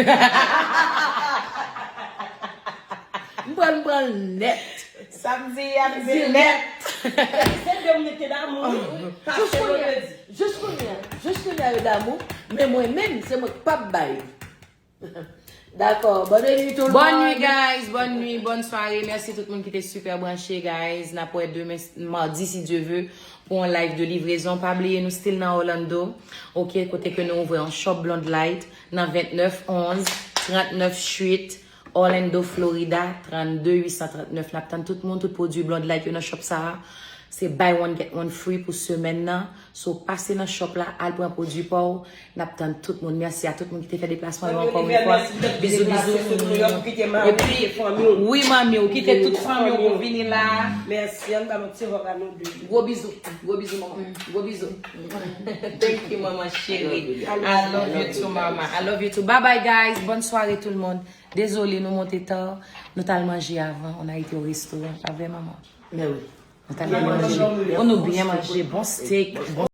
M pran l, m pran l nèt. Samdi, y ap di nèt. Se de moun ki te damou. Paske yo te di. Jis kounye a, jis kounye a yo damou, men mwen menm, se mwen k p ap bay. Dakò, bonne nuit tout le monde. Bonne nuit, guys. Bonne nuit, bonne soirée. Mèsi tout moun ki te super branché, guys. N ap wè demen, mardi, si Dye ve, pou yon live de livraison. Pa bliye, nou still nan Orlando. Ok, kote ke nou ouvè yon shop Blonde Light nan vennèf onz, trannèf Street, Orlando, Florida, trannde uit san trannèf. N ap tann tout moun, tout pwodui Blonde Light yo nan shop sa a. Se buy one get one free pou semèn nan. So pase nan shop la, al pran pwodui pa w. N ap tann tout moun. Mèsi a tout moun ki te fè deplasman yo ankò yon fwa. Bizou, bizou. Epi, wi, manmi, ou kite tout fanmi w pou vini la. Mèsi, ann ba m yon ti hug a nou de. Gwo bizou, gwo bizou, manman. Gwo bizou. Thank you, manman cheri. I love you too, mama. I love you too. Bye bye, guys. Bonne soirée, tout le monde. Dezole, nou monte ta. Nou t al manje avan. On a été au restaurant. Pa vre, manman? Men wi. Nou t al byen manje. Oh, nou byen manje. Bon steak. Bon